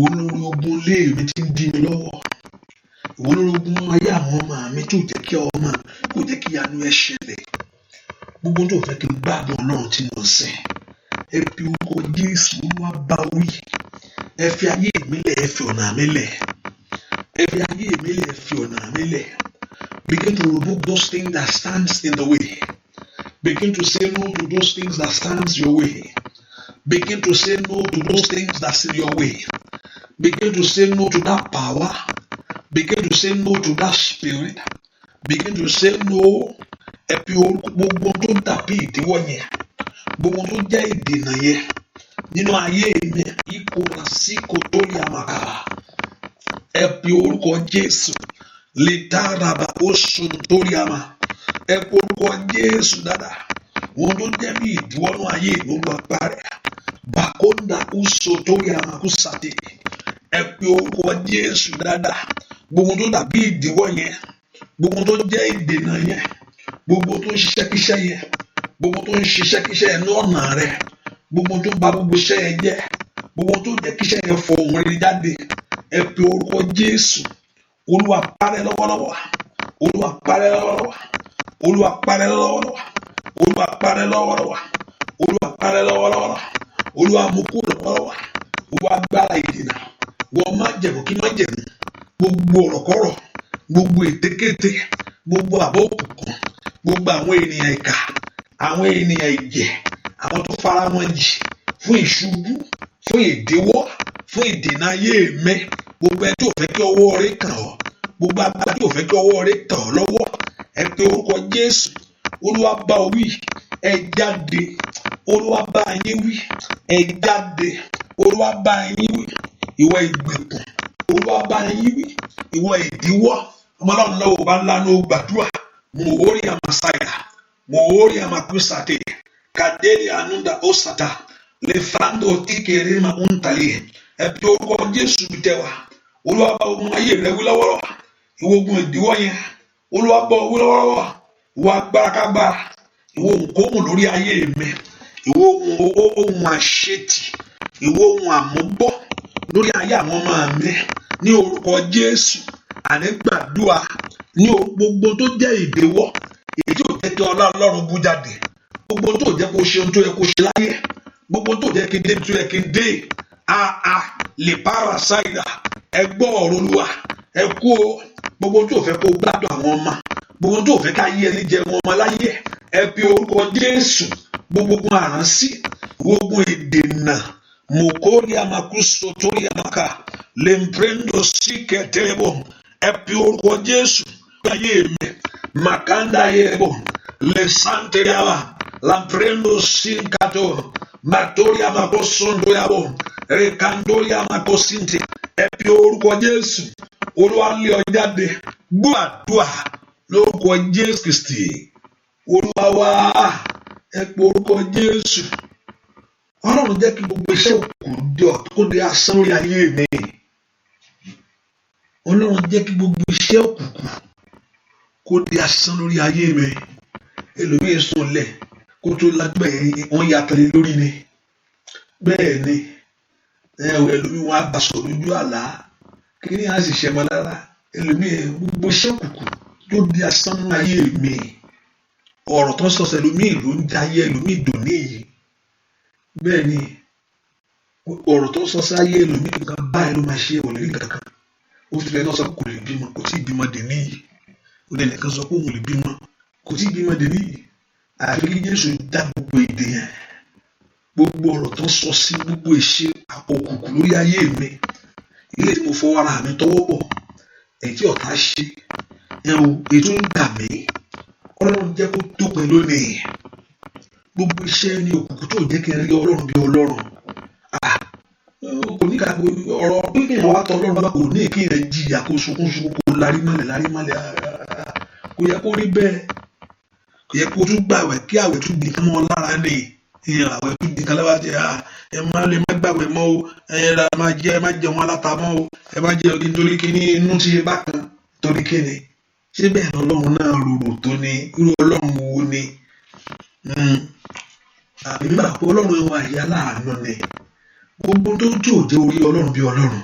olórí ogun lé mi tí ń dí mi lọ́wọ́, olórí ogun ayé àwọn ọmọ mi tí ò jẹ́ kí ọmọ kò jẹ́ kí ìyanu ẹ ṣẹlẹ̀, gbogbo tó fẹ́ kí n gbádùn Ọlọ́run tí mo ń sìn, ẹ fi orúkọ Jésù, Olúwa bá wí. Ẹ fi ayé mi lẹ̀, ẹ fi ọ̀nà mi lẹ̀. Ẹ fi ayé mi lẹ̀, ẹ fi ọ̀nà mi lẹ̀. Begin to rebuke those things that stands in the way. Begin to say no to those things that stands your way. Begin to say no to those things that's in your way. Begin to say no to that power. Begin to say no to that spirit. Begin to say no. Ẹ fi orúkọ gbogbo tó dàbí ìdíwọ́ yẹn, gbogbo tó jẹ́ ìdènà yẹn nínú ayé mi, ìkóra sí kòtò yàmàkà. Ẹ fi orúkọ Jésù lè tààràbà ó sùn torí àmà. Ẹ fi orúkọ Jésù dáadáa. Wọn tó jẹ́ bí ìdíwọ́ nínú ayé mi, Olúwa parẹ́. Bàkóńdà ó torí àmà kó sàté. Ẹ fi orúkọ Jésù dáadáa. Gbogbo tó dàbí ìdíwọ́ yẹn, gbogbo tó jẹ́ ìdènà yẹn, gbogbo tó ń ṣiṣẹ́ kíṣẹ́ yẹn, gbogbo tó ń ṣiṣẹ́ kíṣẹ́ yẹn ní ọ̀nà rẹ, gbogbo tó ń ba gbogbo iṣẹ́ yẹn jẹ́, gbogbo tó jẹ́ kíṣẹ́ yẹn fọ ohun rere jáde, ẹ pe orúkọ Jésù. Olúwa parẹ́ lọ́wọ́lọ́wọ́. Olúwa parẹ́ lọ́wọ́lọ́wọ́. Olúwa parẹ́ lọ́wọ́lọ́wọ́. Olúwa parẹ́ lọ́wọ́lọ́wọ́. Olúwa parẹ́ lọ́wọ́lọ́wọ́. Olúwa mú kúrò lọ́wọ́lọ́wọ́. Olúwa gbára ìdènà, wọ́n má jẹ̀mú kí má jẹ̀mú, gbogbo ọ̀rọ̀kọ́rọ̀, gbogbo ètékété, gbogbo àbọ̀ òkùnkùn, gbogbo àwọn ènìyàn ìkà, àwọn ènìyàn ìjẹ, àwọn tó fara wọn jì fún ìṣubú, fún ìdíwọ́, fún ìdènà ayé mi, gbogbo ẹni tí ò fẹ́ kí ọwọ́ rẹ̀ kàn ọ́, gbogbo agbára tí ò fẹ́ kí ọwọ́ rẹ̀ tàn ọ́ lọ́wọ́, ẹ pe orúkọ Jésù. Olúwa bá ọ wí, ẹ jáde. Olúwa bá yín wí, ẹ jáde. Olúwa bá yín wí, ìwọ ìgbèkùn. Olúwa bá yín wí, ìwọ ìdíwọ́. Ọmọ Ọlọ́run lọ́wọ́ bá ńlá ní o gbàdúrà. Mòórì àmàsáyà, mòórì àmàkúsàtè, kàdérí ànúdà ó sàtà lefando tíkèrè máa ń tàlẹ̀. Ẹ pe orúkọ Jésù tẹ wá. Olúwa bá ogun ayé rẹ wí lọ́wọ́lọ́wọ́. Ìwọ ogun ìdíwọ́ yẹn, Olúwa bá wí lọ́wọ́lọ́wọ́. Ìwọ agbára kágbára, ìwọ òǹkóhùn lórí ayé mi, ìwọ ohun àṣetì, ìwọ ohun àmúbọ́ lórí ayé àwọn ọmọ mi, ní orúkọ Jésù, àní gbàdúrà ní gbogbo tó jẹ́ ìdíwọ́, èyí tí ò jẹ́ kí ọlá Ọlọ́run bú jáde, gbogbo tó jẹ́ kó ṣe ohun tó yẹ kó ṣe láyé, gbogbo tó jẹ́ kí n dé tó yẹ kí n dé, àà lè para ṣáìdà. Ẹ gbọ́ ọ̀rọ̀ Olúwa, ẹ kú o. Gbogbo tó fẹ́ kó gbádùn àwọn ọmọ, gbogbo tó fẹ́ ká yé ẹni jẹ wọn ọmọ láyé, ẹ fi orúkọ Jésù. Gbogbo àránsí, gbogbo ìdènà, mokori amakuso torí amaka lemprendo síkẹtẹrẹbọ, ẹ fi orúkọ Jésù ayé mi, makanda yẹbọ lesanteriaba lamprendo sinkato matoria makosondoyabo rekandoria makosinte. Ẹ fi orúkọ Jésù. Olúwa lé ọ jáde. Gbọ́ àdúrà lórúkọ Jésù Kristi Olúwa wa. Ẹ pe orúkọ Jésù. Ọlọ́run, jẹ́ kí gbogbo iṣẹ́ òkùnkùn kó di asán lórí ayé mi. Ọlọ́run, jẹ́ kí gbogbo iṣẹ́ òkùnkùn kó di asán lórí ayé mi. Ẹlòmíín sùn lẹ̀ kó tó lágbẹ́, wọ́n ya tẹ̀lé lórí ni. Bẹ́ẹ̀ ni ẹlòmíín, wọn á bá sọ lójú àlá, kí ni a sì ṣe mọ́ lára ẹlòmíín. Gbogbo iṣẹ́ òkùnkùn tó di asán nínú ayé mi. Ọ̀rọ̀ tó ń sọ sẹlòmíì ló ń jayé ẹlòmíì dòní yìí. Bẹ́ẹ̀ ni, ọ̀rọ̀ tó ń sọ sáyé ẹlòmíì nǹkan báyìí ló máa ṣe, ò lè rí nǹkan kan. Ó fi lẹ́nu sọ pé kò lè bímọ, kò tí ì bímọ dè níyì. Ó lè nìkan sọ pé òun ò lè bímọ, kò tí ì bímọ dè níyì. Àfi kí Jésù dá gbogbo èdè yẹn, gbogbo ọ̀rọ̀ tó ń sọ sí gbogbo ìṣe òkùnkùn lórí ayé mi, ilé tí mo fọwọ́ ara mi tọwọ́ bọ̀, èyí tí ọ̀tá ṣe, ẹ̀rù èyí tó ń dà mí, Ọlọ́run jẹ́ kó dópin lónìí. Gbogbo iṣẹ́ ní òkùnkùn tó jẹ́ kí n rí Ọlọ́run bí Ọlọ́run. Kò ní ká ọ̀rọ̀ pé kí èèyàn wá tọ̀ Ọlọ́run bá kò ní kí èèyàn jìyà kó sunkún sunkún kó larí mọ́lẹ̀ larí mọ́lẹ̀. Kò yẹ kó rí bẹ́ẹ̀. Kò yẹ kó tún gbàwẹ̀ kí àwẹ̀ tún di nǹkan mọ́ ọ lára ni. Ìyẹn àwẹ̀ tún di nǹkan lára jẹ́, ẹ má lè má gbàwẹ̀ mọ́ o, ẹ ra má jẹ, ẹ má jẹun aláta mọ́ o, ẹ má jẹ nítorí kíní inú ti ṣe bákan, torí kíni. Ṣé bẹ́ẹ̀ ni Ọlọ́run náà rorò tó ni? Irú Ọlọ́run wo ni? Èmi gbà pé Ọlọ́run wa yìí aláàánú ni. Gbogbo tó tí ò jẹ́ orí Ọlọ́run bí Ọlọ́run.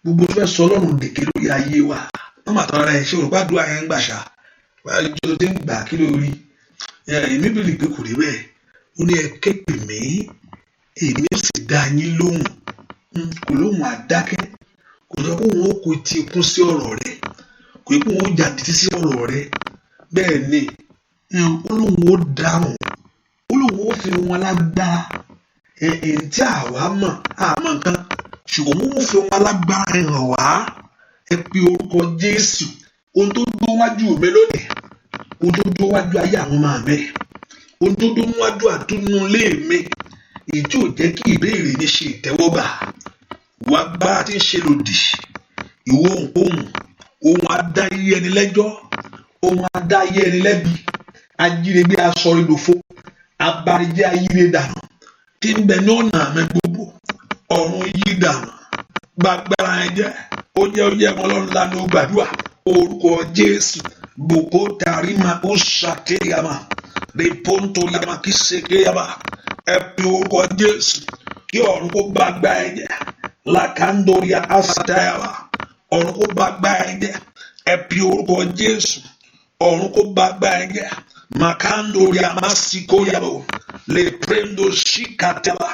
Gbogbo tó fẹ́ sọ Ọlọ́run dèké lórí ayé wa. Má mà tán ara ẹ ṣé o rò pé àdúrà yẹn ń gbà ṣá. Báyìí tó ti ń gbà kí ló rí? Èmi bìlì pé kò rí bẹ́ẹ̀. Ó ní ẹ ké pè mí, èmi ó sì dá yín lóhùn. Kò lóhùn àdákẹ́. Kò sọ pé òun ó kó etí ikún sí ọ̀rọ̀ rẹ. Kò yẹ pé òun ó jáde sí ọ̀rọ̀ rẹ. Bẹ́ẹ̀ ni, ó lóhùn ó dáhùn. Ó lóhùn ó fi ohun alágbára, èyí tí àwa mọ̀, àmọ́ nǹkan. Ṣùgbọ́n ó fi ohun alágbára hàn wá. Ẹ pe orúkọ Jésù. Ohun tó dúró wájú mi lónìí, ohun tó dúró wájú ayé àwọn ọmọ mi, ohun tó dúró wájú àtúnú ilé mi, èyí tí ò jẹ́ kí ìbéèrè mi ṣe ìtẹ́wọ́gbà. Ìwà agbára tí ń ṣe lòdì, ìwọ ohunkóhun, ohun adá ayé ẹni lẹ́jọ́, ohun adá ayé ẹni lẹ́bi, ajínigbé aṣọ ìdòfo, abanijẹ́ ayíre dànù, tí ń bẹ ní ọ̀nà mi gbogbo, ọ̀run yí dànù, gbàgbára ẹ jẹ́, ó jẹ́ ó jẹ́ ọmọ Ọlọ́run lánàá ó gbàdúrà, orúkọ Jésù, bòkó tàrímà ó ṣàtẹ̀yàmà, rèpóntò yàmà kí ṣèkéyàmà, ẹ pe orúkọ Jésù, kí ọ̀run kó gbàgbá ẹ jẹ́, làkàndóríà àṣàtàyàmà, ọ̀run kó gbàgbá ẹ jẹ́, ẹ pe orúkọ Jésù, ọ̀run kó gbàgbá ẹ jẹ́, màkàndóríà màsíkóyàbò, lè prendo ṣìkàtàbà,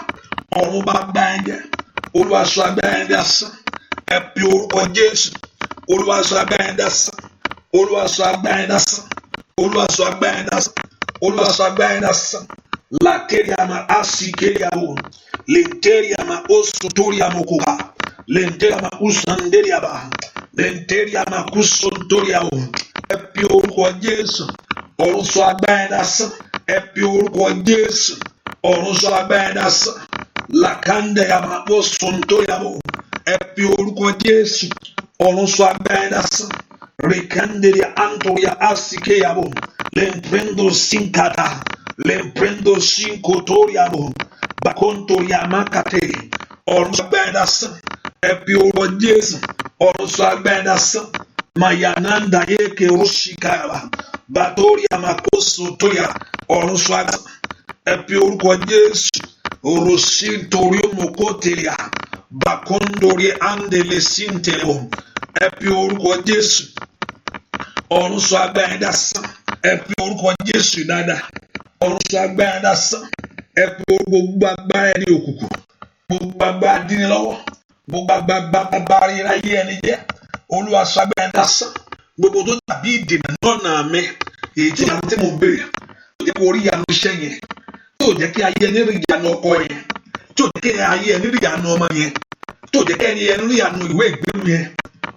ọ̀run bá gbá ẹ jẹ́, Olúwa sọ agbára ẹ dasán, ẹ pe orúkọ Jésù, Olúwa sọ agbára ẹ dasán, Olúwa sọ agbára ẹ dasán, Olúwa sọ agbára ẹ dasán, Olúwa sọ agbára ẹ dasán, látẹ̀ríàmà àsìkéríàwò, lẹ́ntẹ́ríàmà oṣùtóríàmù kòkà, lẹ́ntẹ́ríàmà ùsàndẹ́ríàbà, lẹ́ntẹ́ríàmà kùsùntóríàwò, ẹ pe orúkọ Jésù, ọ̀run sọ agbára ẹ dasán, ẹ pe orúkọ Jésù, ọ̀run sọ agbára ẹ dasán, làkàndẹ̀yàmà oṣùntóríàwò, ẹ pe orúkọ Jésù, ọ̀run sọ agbára ẹ dasán, rìkàndẹ̀ríà àntóríà àsìkéyàwò, lẹ́mprendo sínkàtà, lẹ́mprendo sínkòtóríàwò, bàkóntóríàmákàtẹ́, ọ̀run sọ agbára ẹ dasán, ẹ pe orúkọ Jésù, ọ̀run sọ agbára ẹ dasán, mayananda yeke rushikaba, bàtóríà màkóso tóyà, ọ̀run sọ agbára, ẹ pe orúkọ Jésù, òròsíntoríomokótèlíà, bàkóndórí àndèlè síntèlò, ẹ pe orúkọ Jésù, ọ̀run sọ agbára ẹ dasán, ẹ pe orúkọ Jésù dáadáa, ọ̀run sọ agbára ẹ dasán, ẹ pe gbogbo agbára ẹni òkùnkùn, gbogbo agbára dín lọ́wọ́, gbogbo agbára ayé ẹni jẹ́, Olúwa sọ agbára ẹ dasán, gbogbo tó dàbí ìdènà lọ́nà mi, èyí tí ìyanu tí mo ń béèrè, tó jẹ́ kó rí ìyanu iṣẹ́ yẹn, tó jẹ́ kí ayé ẹni rí ìyanu ọkọ yẹn, tó jẹ́ kí ayé ẹni rí ìyanu ọmọ yẹn, tó jẹ́ kí ẹni rí ìyanu ìwé ìgbélú yẹn,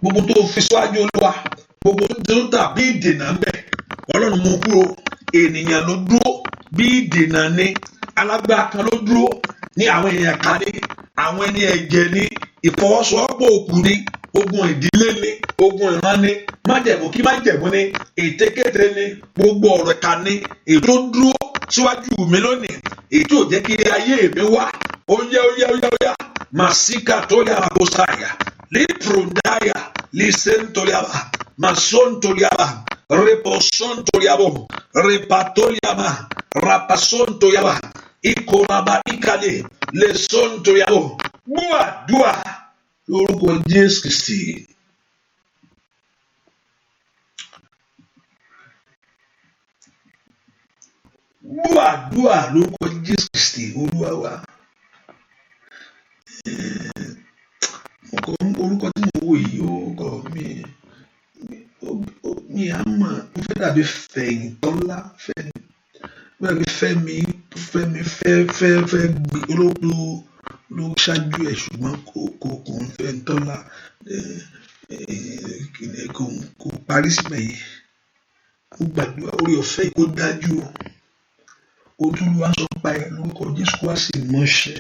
gbogbo tó fi síwájú Olúwa, gbogbo tó dàbí ìdènà ń bẹ, Ọlọ́run mú kúrò. Ènìyàn ló dúró bí ìdènà ni, alágbára kan ló dúró ní àwọn èèyàn kan ní, àwọn ẹni ẹ̀jẹ̀ ní, ìfọwọ́sowọ́pọ̀ òkú ní, ogun ìdílé ní, ogun ìran ní, májẹ̀mú kí májẹ̀mú ní, ètekéte ní, gbogbo ọ̀rọ̀ ìka ní, èyí tó dúró síwájú mi lónìí, èyí tó jẹ́ kí ayé mi wá, ó yá ó yá ó yá ó yá, màsíkà tó yà àkósáyà, lípròndáyà, lísèntòlíàbà, màsóntòlíàbà, reposóntòlíàbò, repatoliàmà, rapasóntòlíàbà, ìkóraba ìkàlẹ̀, lẹ́sọ̀ntòlíàbò, gbúàdúà lórúkọ Jésù Kristi. Gbọ́ àdúrà lórúkọ Jésù Kristi Olúwa wa. Orúkọ tí mo wò yìí ó kọ mi mi á mọ̀, ó fẹ́ dàbí Fẹ̀yìntọ́lá, Fẹ́mi, ó dàbí Fẹ́mi, Fẹ́mi fẹ́ fẹ́ fẹ́ gbé olóògbé ló ṣáájú ẹ̀, ṣùgbọ́n kò kò kò ń Fẹ̀yìntọ́lá, kò parí síbẹ̀ yẹn. Mo gbàdúrà orí ọ̀fẹ́ kó dájú o. Ohun tí Olúwa sọ pa ẹ̀ lórúkọ Jésù wá sí ìmọ̀ṣẹ́.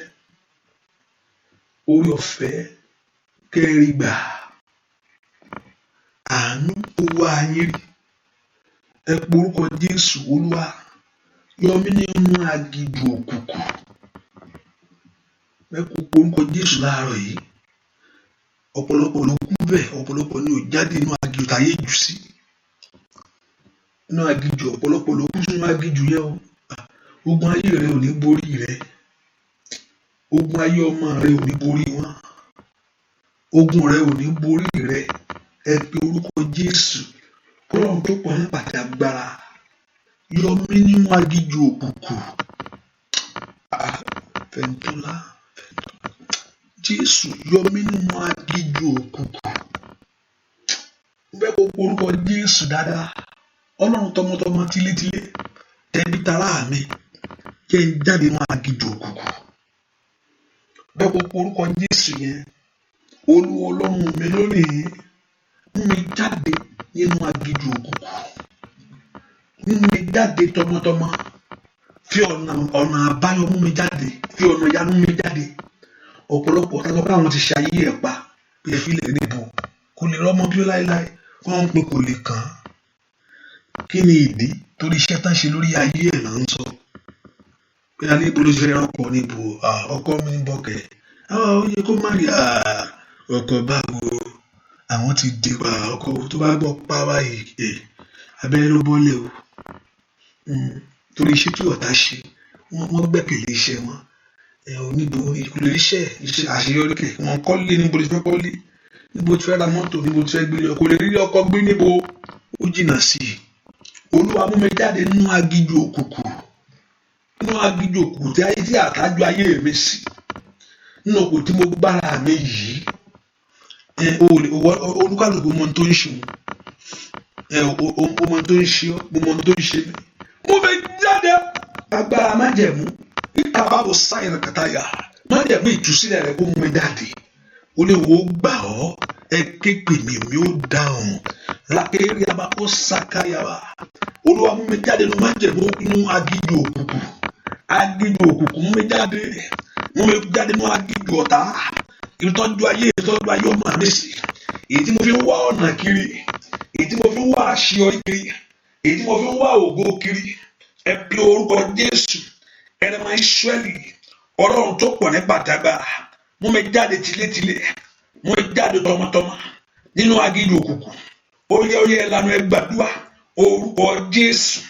Orí ọ̀fẹ́ kẹ́rì gbà. Àánú kó wá yín rí. Ẹ pe orúkọ Jésù Olúwa. Yọ mí nínú aginjù òkùnkùn. Ẹ kó pe orúkọ Jésù láàárọ̀ yìí. Ọ̀pọ̀lọpọ̀ ló kú bẹ́ẹ̀, ọ̀pọ̀lọpọ̀ ni ò jáde nínú aginjù táyé jù sí. Nínú aginjù, ọ̀pọ̀lọpọ̀ ló kú sínú aginjù yẹn o. Ogun ayé rẹ ò ní borí rẹ. Ogun ayé ọmọ rẹ ò ní borí wọn. Ogun rẹ ò ní borí rẹ. Ẹ pe orúkọ Jésù. Ọlọ́run tó pọ̀ nípa àti agbára. Yọ mí nínú aginjù òkùnkùn. Fẹ̀yìntọ́lá. Jésù yọ mí nínú aginjù òkùnkùn. Mo fẹ́ kó pe orúkọ Jésù dáadáa. Ọlọ́run tọmọtọmọ tilétilé tẹbí tará mi jẹ́ n jáde nínú aginjù òkùnkùn. Mo fẹ́ kó pe orúkọ Jésù yẹn. Olúwa Ọlọ́run mi lónìí, mú mi jáde nínú aginjù òkùnkùn. Mú mi jáde tọmọtọmọ. Fi ọ̀nà àbáyọ mú mi jáde. Fi ọ̀nà ìyanu mú mi jáde. Ọ̀pọ̀lọpọ̀ tá a sọ pé àwọn ti ṣe ayé ẹ̀ pa pé ẹ fi lè níbo kò lè rọ́mọ bí ó láéláé, wọ́n ń pe kò lè kàn án. Kí ni ìdí? Torí iṣẹ́ tán ṣe lórí ayé ẹ̀ là ń sọ. Pé a ní ibo ló ti fẹ́ rọ́pò níbo, ọkọ mi ń bọ̀kẹ́. Ó yẹ kó má rí ọkọ báwo. Àwọn ti dé pa ọkọ tó bá gbọ́ pa báyìí, abẹ́rẹ́ ló bọ́lẹ̀ o. Torí iṣẹ́ tí ọ̀tá ṣe, wọ́n gbẹ́kẹ̀lé iṣẹ́ wọn. Oníbo kò lè ríṣẹ́, iṣẹ́ àṣeyọrí kẹ̀. Wọ́n kọ́lé níbo ló ti fẹ́ kọ́lé, níbo tí fẹ́ ra mọ́tò, níbo tí fẹ́ gbé lọ, kò lè rí ọkọ gbé níbo, ó jìnnà sí i. Olúwa mú mi jáde nínú aginjù òkùnkùn. Nínú aginjù òkùnkùn tí ayé tí àtájú ayé mi sí. Nínú òkùnkùn tí mo gbára mi yìí. Olúkálùkù mọ ohun tó ń ṣe òun. O mọ ohun tó ń ṣe ọ́, mo mọ ohun tó ń ṣe mí. Mú mi jáde. Agbára májẹ̀mú. Ìtàbábò sáyẹn kàtàyà. Májẹ̀mú ìtúsílẹ̀ rẹ kó mú mi jáde. Olúwo gbà ọ́. Ẹ ké pè mí, mi ó dáhùn. Lákèrè àbá ó sàkáyàbá. Olúwa mú mi jáde nínú májẹ̀mú nínú aginjù òkùnkùn. Aginjù òkùnkùn mú mi jáde. Mú mi jáde nínú aginjù ọ̀tá. Ìtọ́jú ayé, ìtọ́jú ayé ọmọ mi sí. Èyí tí mo fi ń wá ọ̀nà kiri. Èyí tí mo fi ń wá àṣeyọrí kiri. Èyí tí mo fi ń wá ògo kiri. Ẹ pe orúkọ Jésù. Ẹni máa ń ṣẹ́lì. Ọlọ́run tó pọ̀ nípa àtàgbà. Mú mi jáde tilétilé. Mú mi jáde tọmọtọmọ. Nínú aginjù òkùnkùn. Ó yẹ ó yẹ lanu ẹ gbàdúrà. Orúkọ Jésù.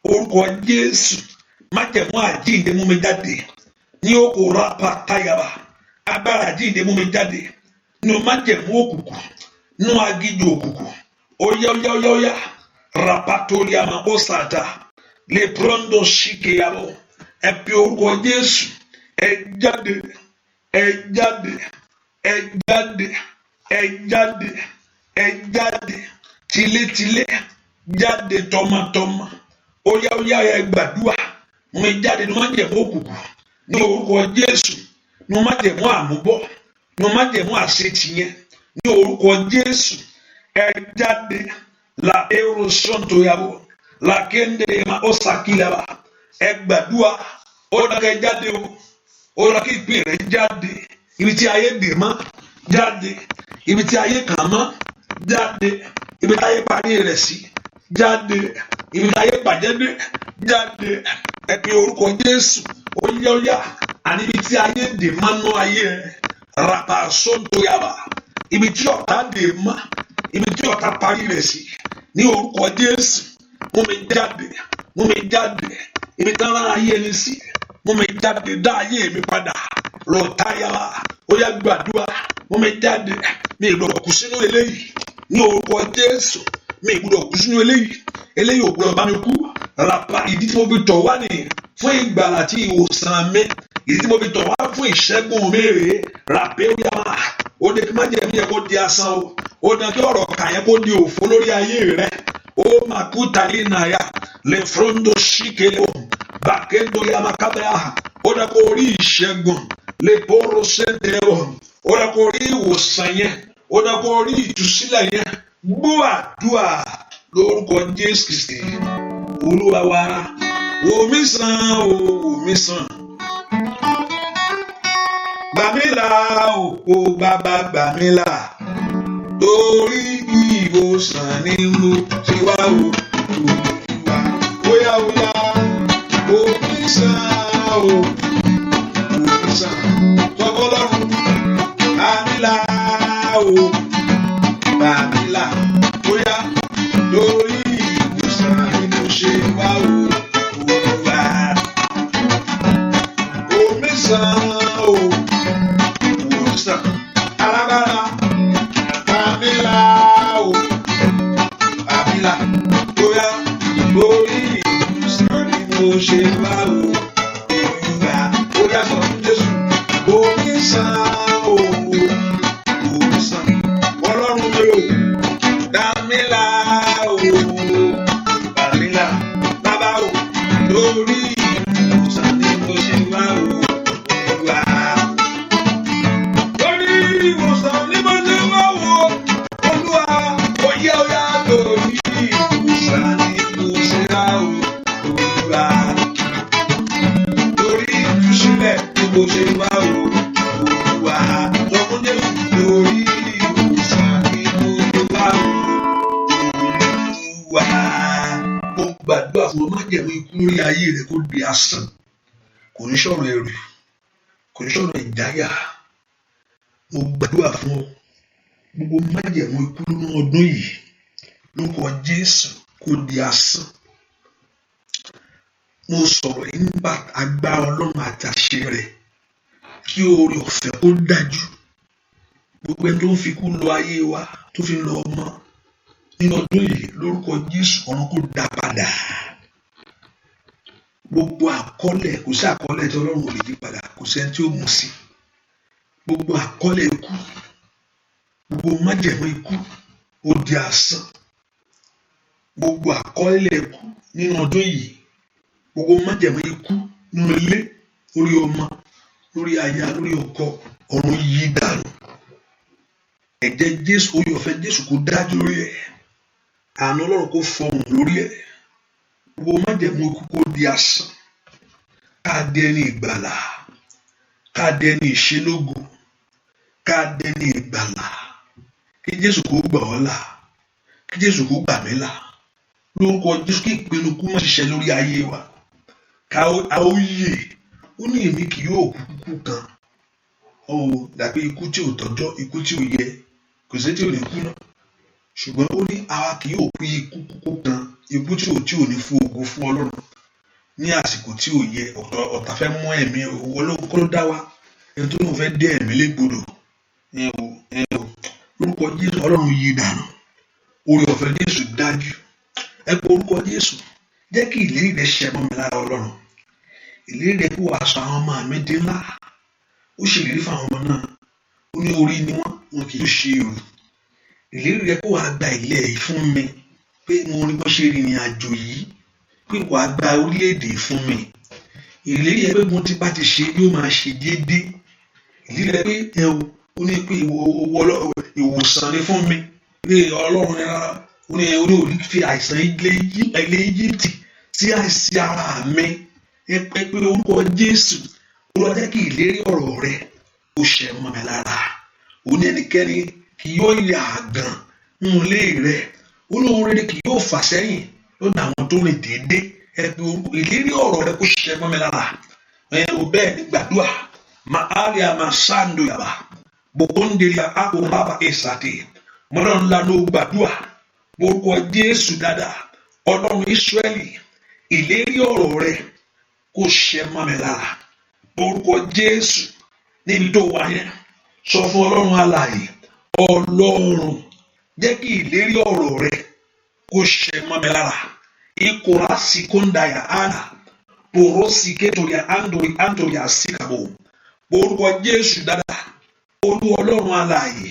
Orúkọ Jésù. Májẹ̀mú àjíǹde mú mi jáde. Ní oko rapa tayaba. Agbára àjíǹde mú mi jáde. Nínú májẹ̀mú òkùnkùn. Nínú aginjù òkùnkùn. Ó yẹ ó yẹ ó yẹ ó yẹ. Rapatoriama ó sàtà. Le prondo ṣìkìyàwó. Ẹ pe orúkọ Jésù. Ẹ jáde. Ẹ jáde. Ẹ jáde. Ẹ jáde. Ẹ jáde. Tilétilé. Jáde tọmọtọmọ. Ó yá ó yá ẹ gbàdúrà. Mú mi jáde nínú májẹ̀mú òkùnkùn. Ní orúkọ Jésù. Nínú májẹ̀mú àmúbọ̀. Nínú májẹ̀mú àṣetì yẹn. Ní orúkọ Jésù. Ẹ jáde. La ero sọ́ntò yàwó. La kéde ma ó sàkíyàwó. Ẹ gbàdúrà. Ó dákẹ́ jáde o. Ó dákẹ́ ìpín rẹ̀ jáde. Ibi tí ayé dè mọ́ jáde. Ibi tí ayé kàn mọ́ jáde. Ibi tí ayé parí rẹ̀ sí jáde. Ibi tí ayé bàjẹ́ dé jáde. Ẹ pe orúkọ Jésù. Ó yá ó yá. Àní ibi tí ayé dè mọ́ nú ayé rẹ̀. Rapa sọ́ntò yàrá. Ibi tí ọ̀tá dè mọ́. Ibi tí ọ̀tá parí rẹ̀ sí. Ní orúkọ Jésù. Mú mi jáde. Mú mi jáde. Ibi tí wọ́n rán ayé ẹni sí. Mú mi jáde dá ayé mi padà. Rọ̀táyàrá. Ó yá gbàdúrà. Mú mi jáde. Mi ò gbọdọ̀ kú sínú eléyìí. Ní orúkọ Jésù. Mi ò gbọdọ̀ kú sínú eléyìí. Eléyìí ò gbọdọ̀ bá mi kú. Rapa ìdí tí mo fi tọ̀ wá ní fún ìgbàlà àti ìwòsàn mi. Ìdí tí mo fi tọ̀ wá fún ìṣẹ́gun mi rèé. Ràpé yàmà. Ó ní kí májẹ̀mú yẹ kó di asán o. Ó ní kí ọ̀rọ̀ kà yẹn kó di òfo lórí ayé rẹ. Ó makuta linaya. Le frondo shikele. Bakendo yamakabea. Ó ní kó rí ìṣẹ́gun. Le poro sentele. Ó ní kó rí ìwòsàn yẹn. Ó ní kó rí ìtúsílẹ̀ yẹn. Gbọ́ àdúrà lórúkọ Jésù Kristi. Olúwa wa, wò mí sàn o, wò mí sàn. Gbà mí là o, bàbá gbà mí là. Torí ìwòsàn ni mo ṣe wá o, Olúwa. Óyá óyá, wò mí sàn o, wò mí sàn. Sọ fọ́lọ́run, gbà mí là o, gbà mí là. Óyá, torí ìwòsàn ni mo ṣe wá o, Olúwa. Wò mí sàn o, wò mí sàn. Alágbára, gbà mí là o, gbà mí là. Óyá, torí ìwòsàn ni mo ṣe wá o, Olúwa. Óyá sọ fún Jésù, wò mí sàn o, wò mí sàn. Ọlọ́run mi o, gbà mí là o, gbà mí là. Bàbá o, torí ìwòsàn ni mo ṣe wá o, Olúwa. Torí ìwòsàn ni mo ṣe wá o, Olúwa. Óyá óyá, torí ìwòsàn ni mo ṣe wá o, Olúwa. Torí ìtúsílẹ̀ ni mo ṣe wá o, Olúwa. Sọ fún Jésù, torí ìwòsàn ni mo ṣe wá o, Olúwa. Mo gbàdúrà fún ọ, májẹ̀mú ikú lórí ayé rẹ kó di asán. Kò ní sọ̀rọ̀ ẹ̀rù, kò ní sọ̀rọ̀ ìjáyà. Mo gbàdúrà fún ọ, gbogbo májẹ̀mú ikú nínú ọdún yìí lórúkọ Jésù kó di asán. Mo sọ̀rọ̀ nípa agbára Ọlọ́run àti àṣẹ rẹ̀ kí oore ọ̀fẹ́ kó dájú. Gbogbo ẹni tó ń fi ikú lọ ayé wa, tó fi ń lọ ọmọ nínú ọdún yìí lórúkọ Jésù, ọ̀run kó dá padà. Gbogbo àkọọ́lẹ̀, kò sí àkọọ́lẹ̀ tí Ọlọ́run ò lè yí padà, kò sẹ́ni tí ó mú sí. Gbogbo àkọọ́lẹ̀ ikú, gbogbo májẹ̀mú ikú, ó di asán. Gbogbo àkọọ́lẹ̀ ikú nínú ọdún yìí, gbogbo májẹ̀mú ikú nínú ilé, lórí ọmọ, lórí aya, lórí ọkọ, ọ̀run yí dànù. Ẹ̀jẹ̀ Jésù, oore ọ̀fẹ́ Jésù kó dájú lórí ẹ̀. Àánú Ọlọ́run kó fọhùn lórí ẹ̀. Gbogbo májẹ̀mú ikú kó di asán. Ká di ẹni ìgbàlà, ká di ẹni ìṣelógo, ká di ẹni ìgbàlà. Kí Jésù kó gbà ọ́ là, kí Jésù kó gbà mí là. Lórúkọ Jésù, kí ìpinnu kú má ṣiṣẹ́ lórí ayé wa. Ká a ó yè. Ó ní èmi kì yóò kú kú kan. Ó dàbí ikú tí ò tọ́jọ́, ikú tí ò yẹ, kò sí tí ò ní kú náà. Ṣùgbọ́n ó ní àwa kì yóò kú ikú kúkú kan, ikú tí ò ní fún ògo fún Ọlọ́run ní àsìkò tí ò yẹ. Ọ̀tá fẹ́ mú ẹ̀mí owó kó ló dá wa. Ẹni tó lóun fẹ́ dé ẹ̀mí légbodò. Ẹ o, lórúkọ Jésù, Ọlọ́run yí dànù. Oore ọ̀fẹ́ Jésù dájú. Ẹ pé orúkọ Jésù, jẹ́ kí ìlérí rẹ ṣẹ mọ́ mi lára, Ọlọ́run. Ìlérí rẹ kó wàá sọ àwọn ọmọ mi di ńlá. Ó ṣèlérí fún àwọn ọmọ náà. Ó ní orí ni wọ́n, wọn kì í ṣe èrò. Ìlérí rẹ kó wàá gba ilẹ̀ yìí fún mi, pé mo rí bó ṣe rìnrìn àjò yìí, pé wàá gba orílẹ̀-èdè fún mi. Ìlérí rẹ pé mo ti bá ti ṣe yóò máa ṣe déédéé. Ìlérí rẹ pé ẹ o, ó ní pé ìwòsàn ni fún mi. Pé Ọlọ́run rárá, ó ní òní fi àìsàn ilé Íjíbítì sí àìsí ara mi. Ẹ pé orúkọ Jésù, Olúwa, jẹ́ kí ìlérí ọ̀rọ̀ rẹ kó ṣẹ mọ́ mi lára. Ó ní ẹnikẹ́ni kì yóò yà àgàn nínú ilé rẹ. Ó ní ohun rere kì yóò fà sẹ́yìn lọ́dọ̀ àwọn tó rìn déédéé. Ẹ pé orúkọ, ìlérí ọ̀rọ̀ rẹ kó ṣẹ mọ́ mi lára. Ẹ ò bẹ́ẹ̀ ní gbàdúrà. Ma'aria masando yaba. Bokondelia akoraba esate. Mọ́nà ńlá ló gbàdúrà. Orúkọ Jésù dáadáa. Ọlọ́run Ísírẹ́lì, ìlérí ọ̀rọ̀ rẹ kó ṣẹ mọ́ mi lára. Orúkọ Jésù, níbi tó wà yẹn, sọ fún Ọlọ́run alààyè, Ọlọ́run, jẹ́ kí ìlérí ọ̀rọ̀ rẹ kó ṣẹ mọ́ mi lára. Ikora sikondaya ana. Porosi ketoria andori antoria sikabo. Orúkọ Jésù dáadáa. Olú Ọlọ́run alààyè.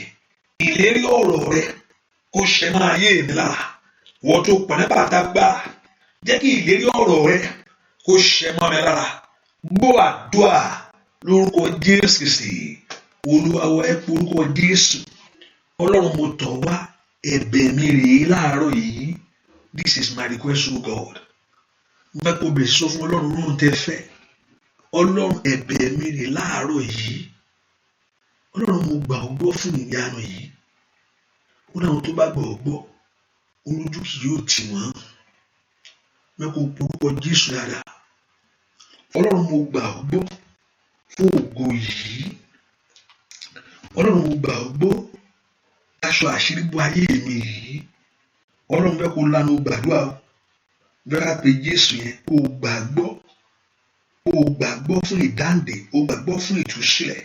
Ìlérí ọ̀rọ̀ rẹ kó ṣẹ mọ́ ayé mi lára. Wọ́n tó pọ̀ nípa àtàgbára. Jẹ́ kí ìlérí ọ̀rọ̀ rẹ kó ṣẹ mọ́ mi lára. Gbọ́ àdúrà lórúkọ Jésù Kristi. Olúwa wa, ẹ pe orúkọ Jésù. Ọlọ́run, mo tọ̀ wá, ẹ̀bẹ̀ mi rèé láàárọ̀ yìí. This is my request to God. Mo fẹ́ kó bẹ̀rẹ̀ sọ fún Ọlọ́run lóhun tẹ́ fẹ́. Ọlọ́run, ẹ̀bẹ̀ mi rèé láàárọ̀ yìí. Ọlọ́run, mo gbà ọ́ gbọ́ fún ìyanu yìí. Ó láwọn tó bá gbà ọ́ gbọ́, olójú kì yóò tì wọ́n. Mẹ́kọ̀ọ́ orúkọ Jésù dáadáa. Ọlọ́run, mo gbà ọ́ gbọ́ fún ògo yìí. Ọlọ́run, mo gbà ọ́ gbọ́ aṣọ àṣírí bò ayé mi yìí. Ọlọ́run, fẹ́ kó lanu gbàdúrà o. Fẹ́ ká pe Jésù yẹn kó gbàgbọ́. Kó gbàgbọ́ fún ìdáǹdè, ó gbàgbọ́ fún ìtúsílẹ̀,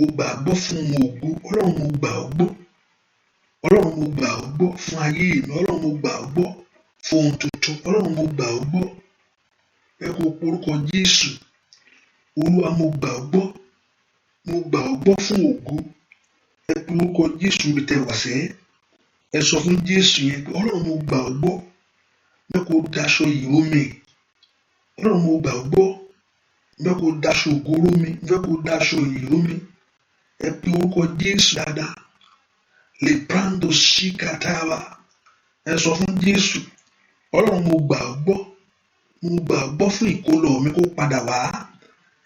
ó gbàgbọ́ fún ògo. Ọlọ́run, mo gbà ọ́ gbọ́. Ọlọ́run, mo gbà ọ́ gbọ́ fún ayé mi. Ọlọ́run, mo gbà ọ́ gbọ́ fún ohun tuntun. Ọlọ́run, mo gbà ọ́ gbọ́. Ẹ kó porúkọ Jésù. Olúwa, mo gbà ọ́ gbọ́. Mo gbà ọ́ gbọ́ fún ògo. Ẹ pe orúkọ Jésù bí tẹ wá sẹ́. Ẹ sọ fún Jésù yẹn pé Ọlọ́run, mo gbà ọ́ gbọ́. Bẹ́ẹ̀ kó daṣọ ìró mi. Ọlọ́run, mo gbà ọ́ gbọ́. Bẹ́ẹ̀ kó daṣọ ògo ró mi. Bẹ́ẹ̀ kó daṣọ ìró mi. Ẹ pe orúkọ Jésù dáadáa. Lè prando ṣíkàtàwà. Ẹ sọ fún Jésù. Ọlọ́run, mo gbà ọ́ gbọ́. Mo gbà ọ́ gbọ́ fún ìkólọ mi kó padà wá.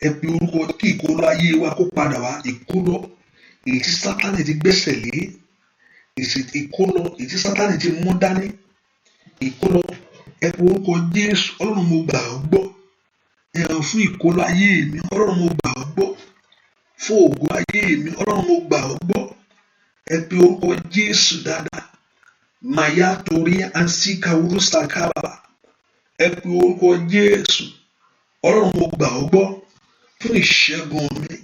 Ẹ pe orúkọ kí ìkólọ ayé wa kó padà wá. Ìkólọ èyí tí Sátánì ti gbẹ́sẹ̀ lé. Ìkólọ èyí tí Sátánì ti mú dání. Ìkólọ, ẹ pe orúkọ Jésù. Ọlọ́run, mo gbà ọ́ gbọ́. Ẹ fún ìkólọ ayé mi. Ọlọ́run, mo gbà ọ́ gbọ́. Fún ògo ayé mi. Ọlọ́run, mo gbà ọ́ gbọ́. Ẹ pe orúkọ Jésù dáadáa. Màyá torí ansika wúrúsàkábà. Ẹ pe orúkọ Jésù. Ọlọ́run, mo gbà ọ́ gbọ́ fún ìṣẹ́gun mi.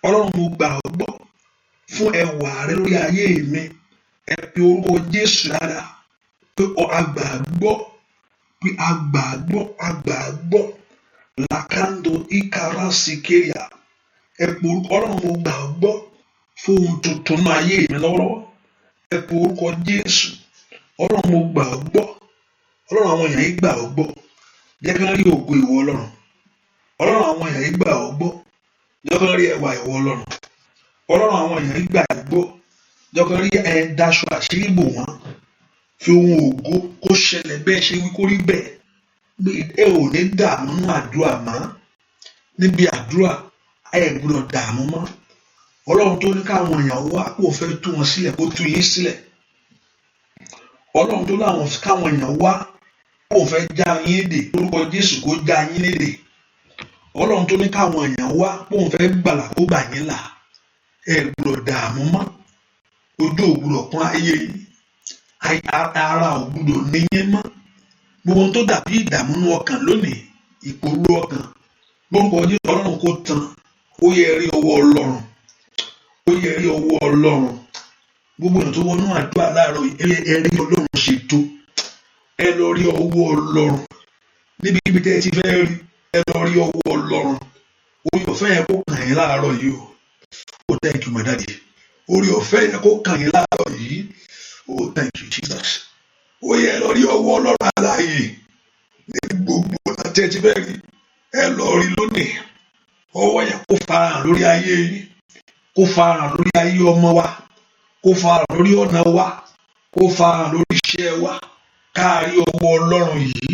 Ọlọ́run, mo gbà ọ́ gbọ́ fún ẹwà rẹ lórí ayé mi. Ẹ pe orúkọ Jésù dáadáa pé a gbà gbọ́, pé a gbà gbọ́, a gbà gbọ́. Làkàndó ìkàrà síkéyà. Ẹ pe orúkọ Ọlọ́run, mo gbà ọ́ gbọ́ fún ohun tuntun nínú ayé mi lọ́wọ́lọ́wọ́. Ẹ pe orúkọ Jésù. Ọlọ́run, mo gbà ọ́ gbọ́. Ọlọ́run, àwọn èèyàn yìí gbà ọ́ gbọ́. Jẹ́ kí wọ́n rí ògo ìwọ Ọlọ́run. Ọlọ́run, àwọn èèyàn yìí gbà ọ́ gbọ́. Jẹ́ kí wọ́n rí ẹwà ìwọ Ọlọ́run. Ọlọ́run, àwọn èèyàn yìí gbà ọ́ gbọ́. Jẹ́ kí wọ́n rí ẹ daṣọ àṣírí bò wọ́n. Fi ohun ògo kó ṣẹlẹ̀ bẹ́ẹ̀ ṣe wí kó rí bẹ́ẹ̀. Ẹ ò ní dààmú nínú àdúrà mọ́. Níbi àdúrà, ẹ gbọ́dọ̀ dààmú mọ́. Ọlọ́run tó ní káwọn èèyàn wá kó fẹ́ tú wọn sílẹ̀, kó tú yín sílẹ̀. Ọlọ́run tó láwọn káwọn èèyàn wá kó fẹ́ já yín dè, lórúkọ Jésù kó já yín lédè. Ọlọ́run tó ní káwọn èèyàn wá kó fẹ́ gbàlà, kó gbà yín là. Ẹ gbọ́dọ̀ dààmú mọ́. Ojú ò gbọ́dọ̀ pọ́n ayé yín. Ara ò gbọ́dọ̀ ní yín mọ́. Gbogbo ohun tó dàbí ìdààmú nínú ọkàn lónìí, ìpòrúru ọkàn, lórúkọ Jésù, Ọlọ́run kó tán. Ó yẹ rí ọwọ́ Ọlọ́run. Ó yẹ rí ọwọ́ Ọlọ́run. Gbogbo èèyàn tó wọnú àdúrà láàárọ̀, ẹ rí Ọlọ́run ṣètò. Ẹ lọ rí ọwọ́ Ọlọ́run. Níbikíbi tẹ́ ẹ ti fẹ́ rí, ẹ lọ rí ọwọ́ Ọlọ́run. Orí ọ̀fẹ́ yẹn kó kàn yín láàárọ̀ yìí o. Oh, thank you, my daddy. Orí ọ̀fẹ́ yẹn kó kàn yín láàárọ̀ yìí. Oh, thank you, Jesus. Ó yẹ lọ rí ọwọ́ Ọlọ́run alààyè. Ní gbogbo ọ̀nà tí ẹ ti fẹ́ rí, ẹ lọ rí lónìí. Ọwọ́ yẹn kó farahàn lórí ayé yín. Kó farahàn lórí ayé ọmọ wa. Kó farahàn lórí ọ̀nà wa. Kó farahàn lórí iṣẹ́ wa. Káàrí ọwọ́ Ọlọ́run yìí.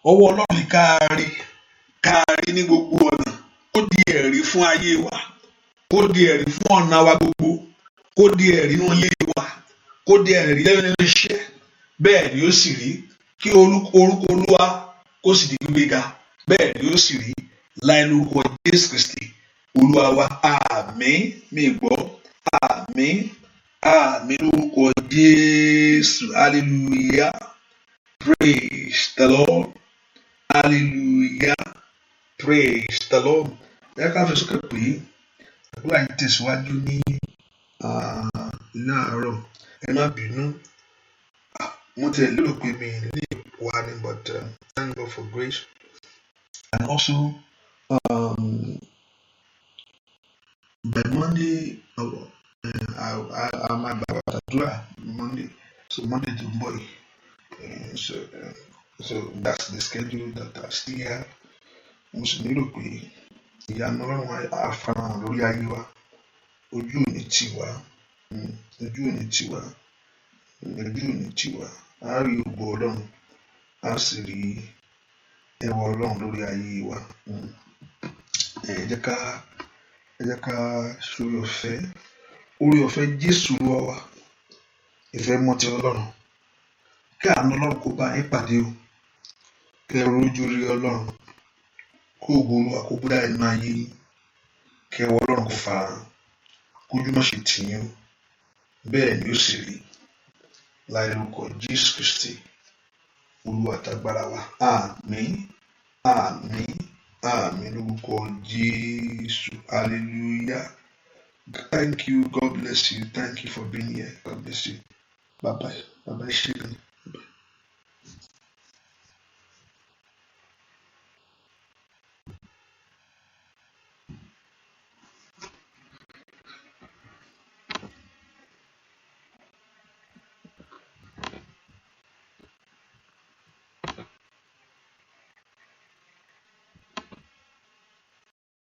Ọwọ́ Ọlọ́run yìí káàrí. Káàrí ní gbogbo ọ̀nà. Kó di ẹ̀rí fún ayé wa. Kó di ẹ̀rí fún ọ̀nà wa gbogbo. Kó di ẹ̀rí nínú ilé wa. Kó di ẹ̀rí lẹ́nu iṣẹ́. Bẹ́ẹ̀ ni ó sì rí. Kí orúkọ Olúwa kó sì di gbígbéga. Bẹ́ẹ̀ ni ó sì rí. Láì lórúkọ Jésù Kristi. Olúwa wa. Àmín. Mi gbọ́. Àmín. Àmín lórúkọ Jésù. Hallelujah. Praise the Lord. Hallelujah. Praise the Lord. Ẹ ká fi sókè pé àdúrà yìí tẹ̀síwájú ní láàárọ̀. Ẹ má bínú. Mo tiẹ̀ lérò pé mi ní Wá ní, but thank God for grace. And also, by Monday, I máa gbà àdúrà Monday, so Monday tó ń bọ̀ yìí. So that's the schedule that I still have. Mo sì nílò pé ìyanu Ọlọ́run á farahàn lórí ayé wa. Ojú ò ní tì wá, ojú ò ní tì wá, ojú ò ní tì wá. A rí ògo Ọlọ́run, a sì rí ẹwà Ọlọ́run lórí ayé wa. Ẹ jẹ́ ká ṣoore ọ̀fẹ́, oore ọ̀fẹ́ Jésù Olúwa wa, ìfẹ́ mọ́ ti Ọlọ́run. Kí àánú Ọlọ́run kó bá yín pàdé o. Kí ẹ rójú rí Ọlọ́run. Kó ògo Olúwa kó búdá inú ayé yín. Kí ẹwà Ọlọ́run kó farahàn. Kójú má ṣe tì yín o. Bẹ́ẹ̀ ni ó sì rí. Láì lórúkọ Jésù Kristi, Olúwa àtàgbàrà wa. Àmín, àmín, àmín lórúkọ Jésù. Hallelujah. Thank you. God bless you. Thank you for being here. God bless you. Bye bye. Bye bye. Ṣé gan.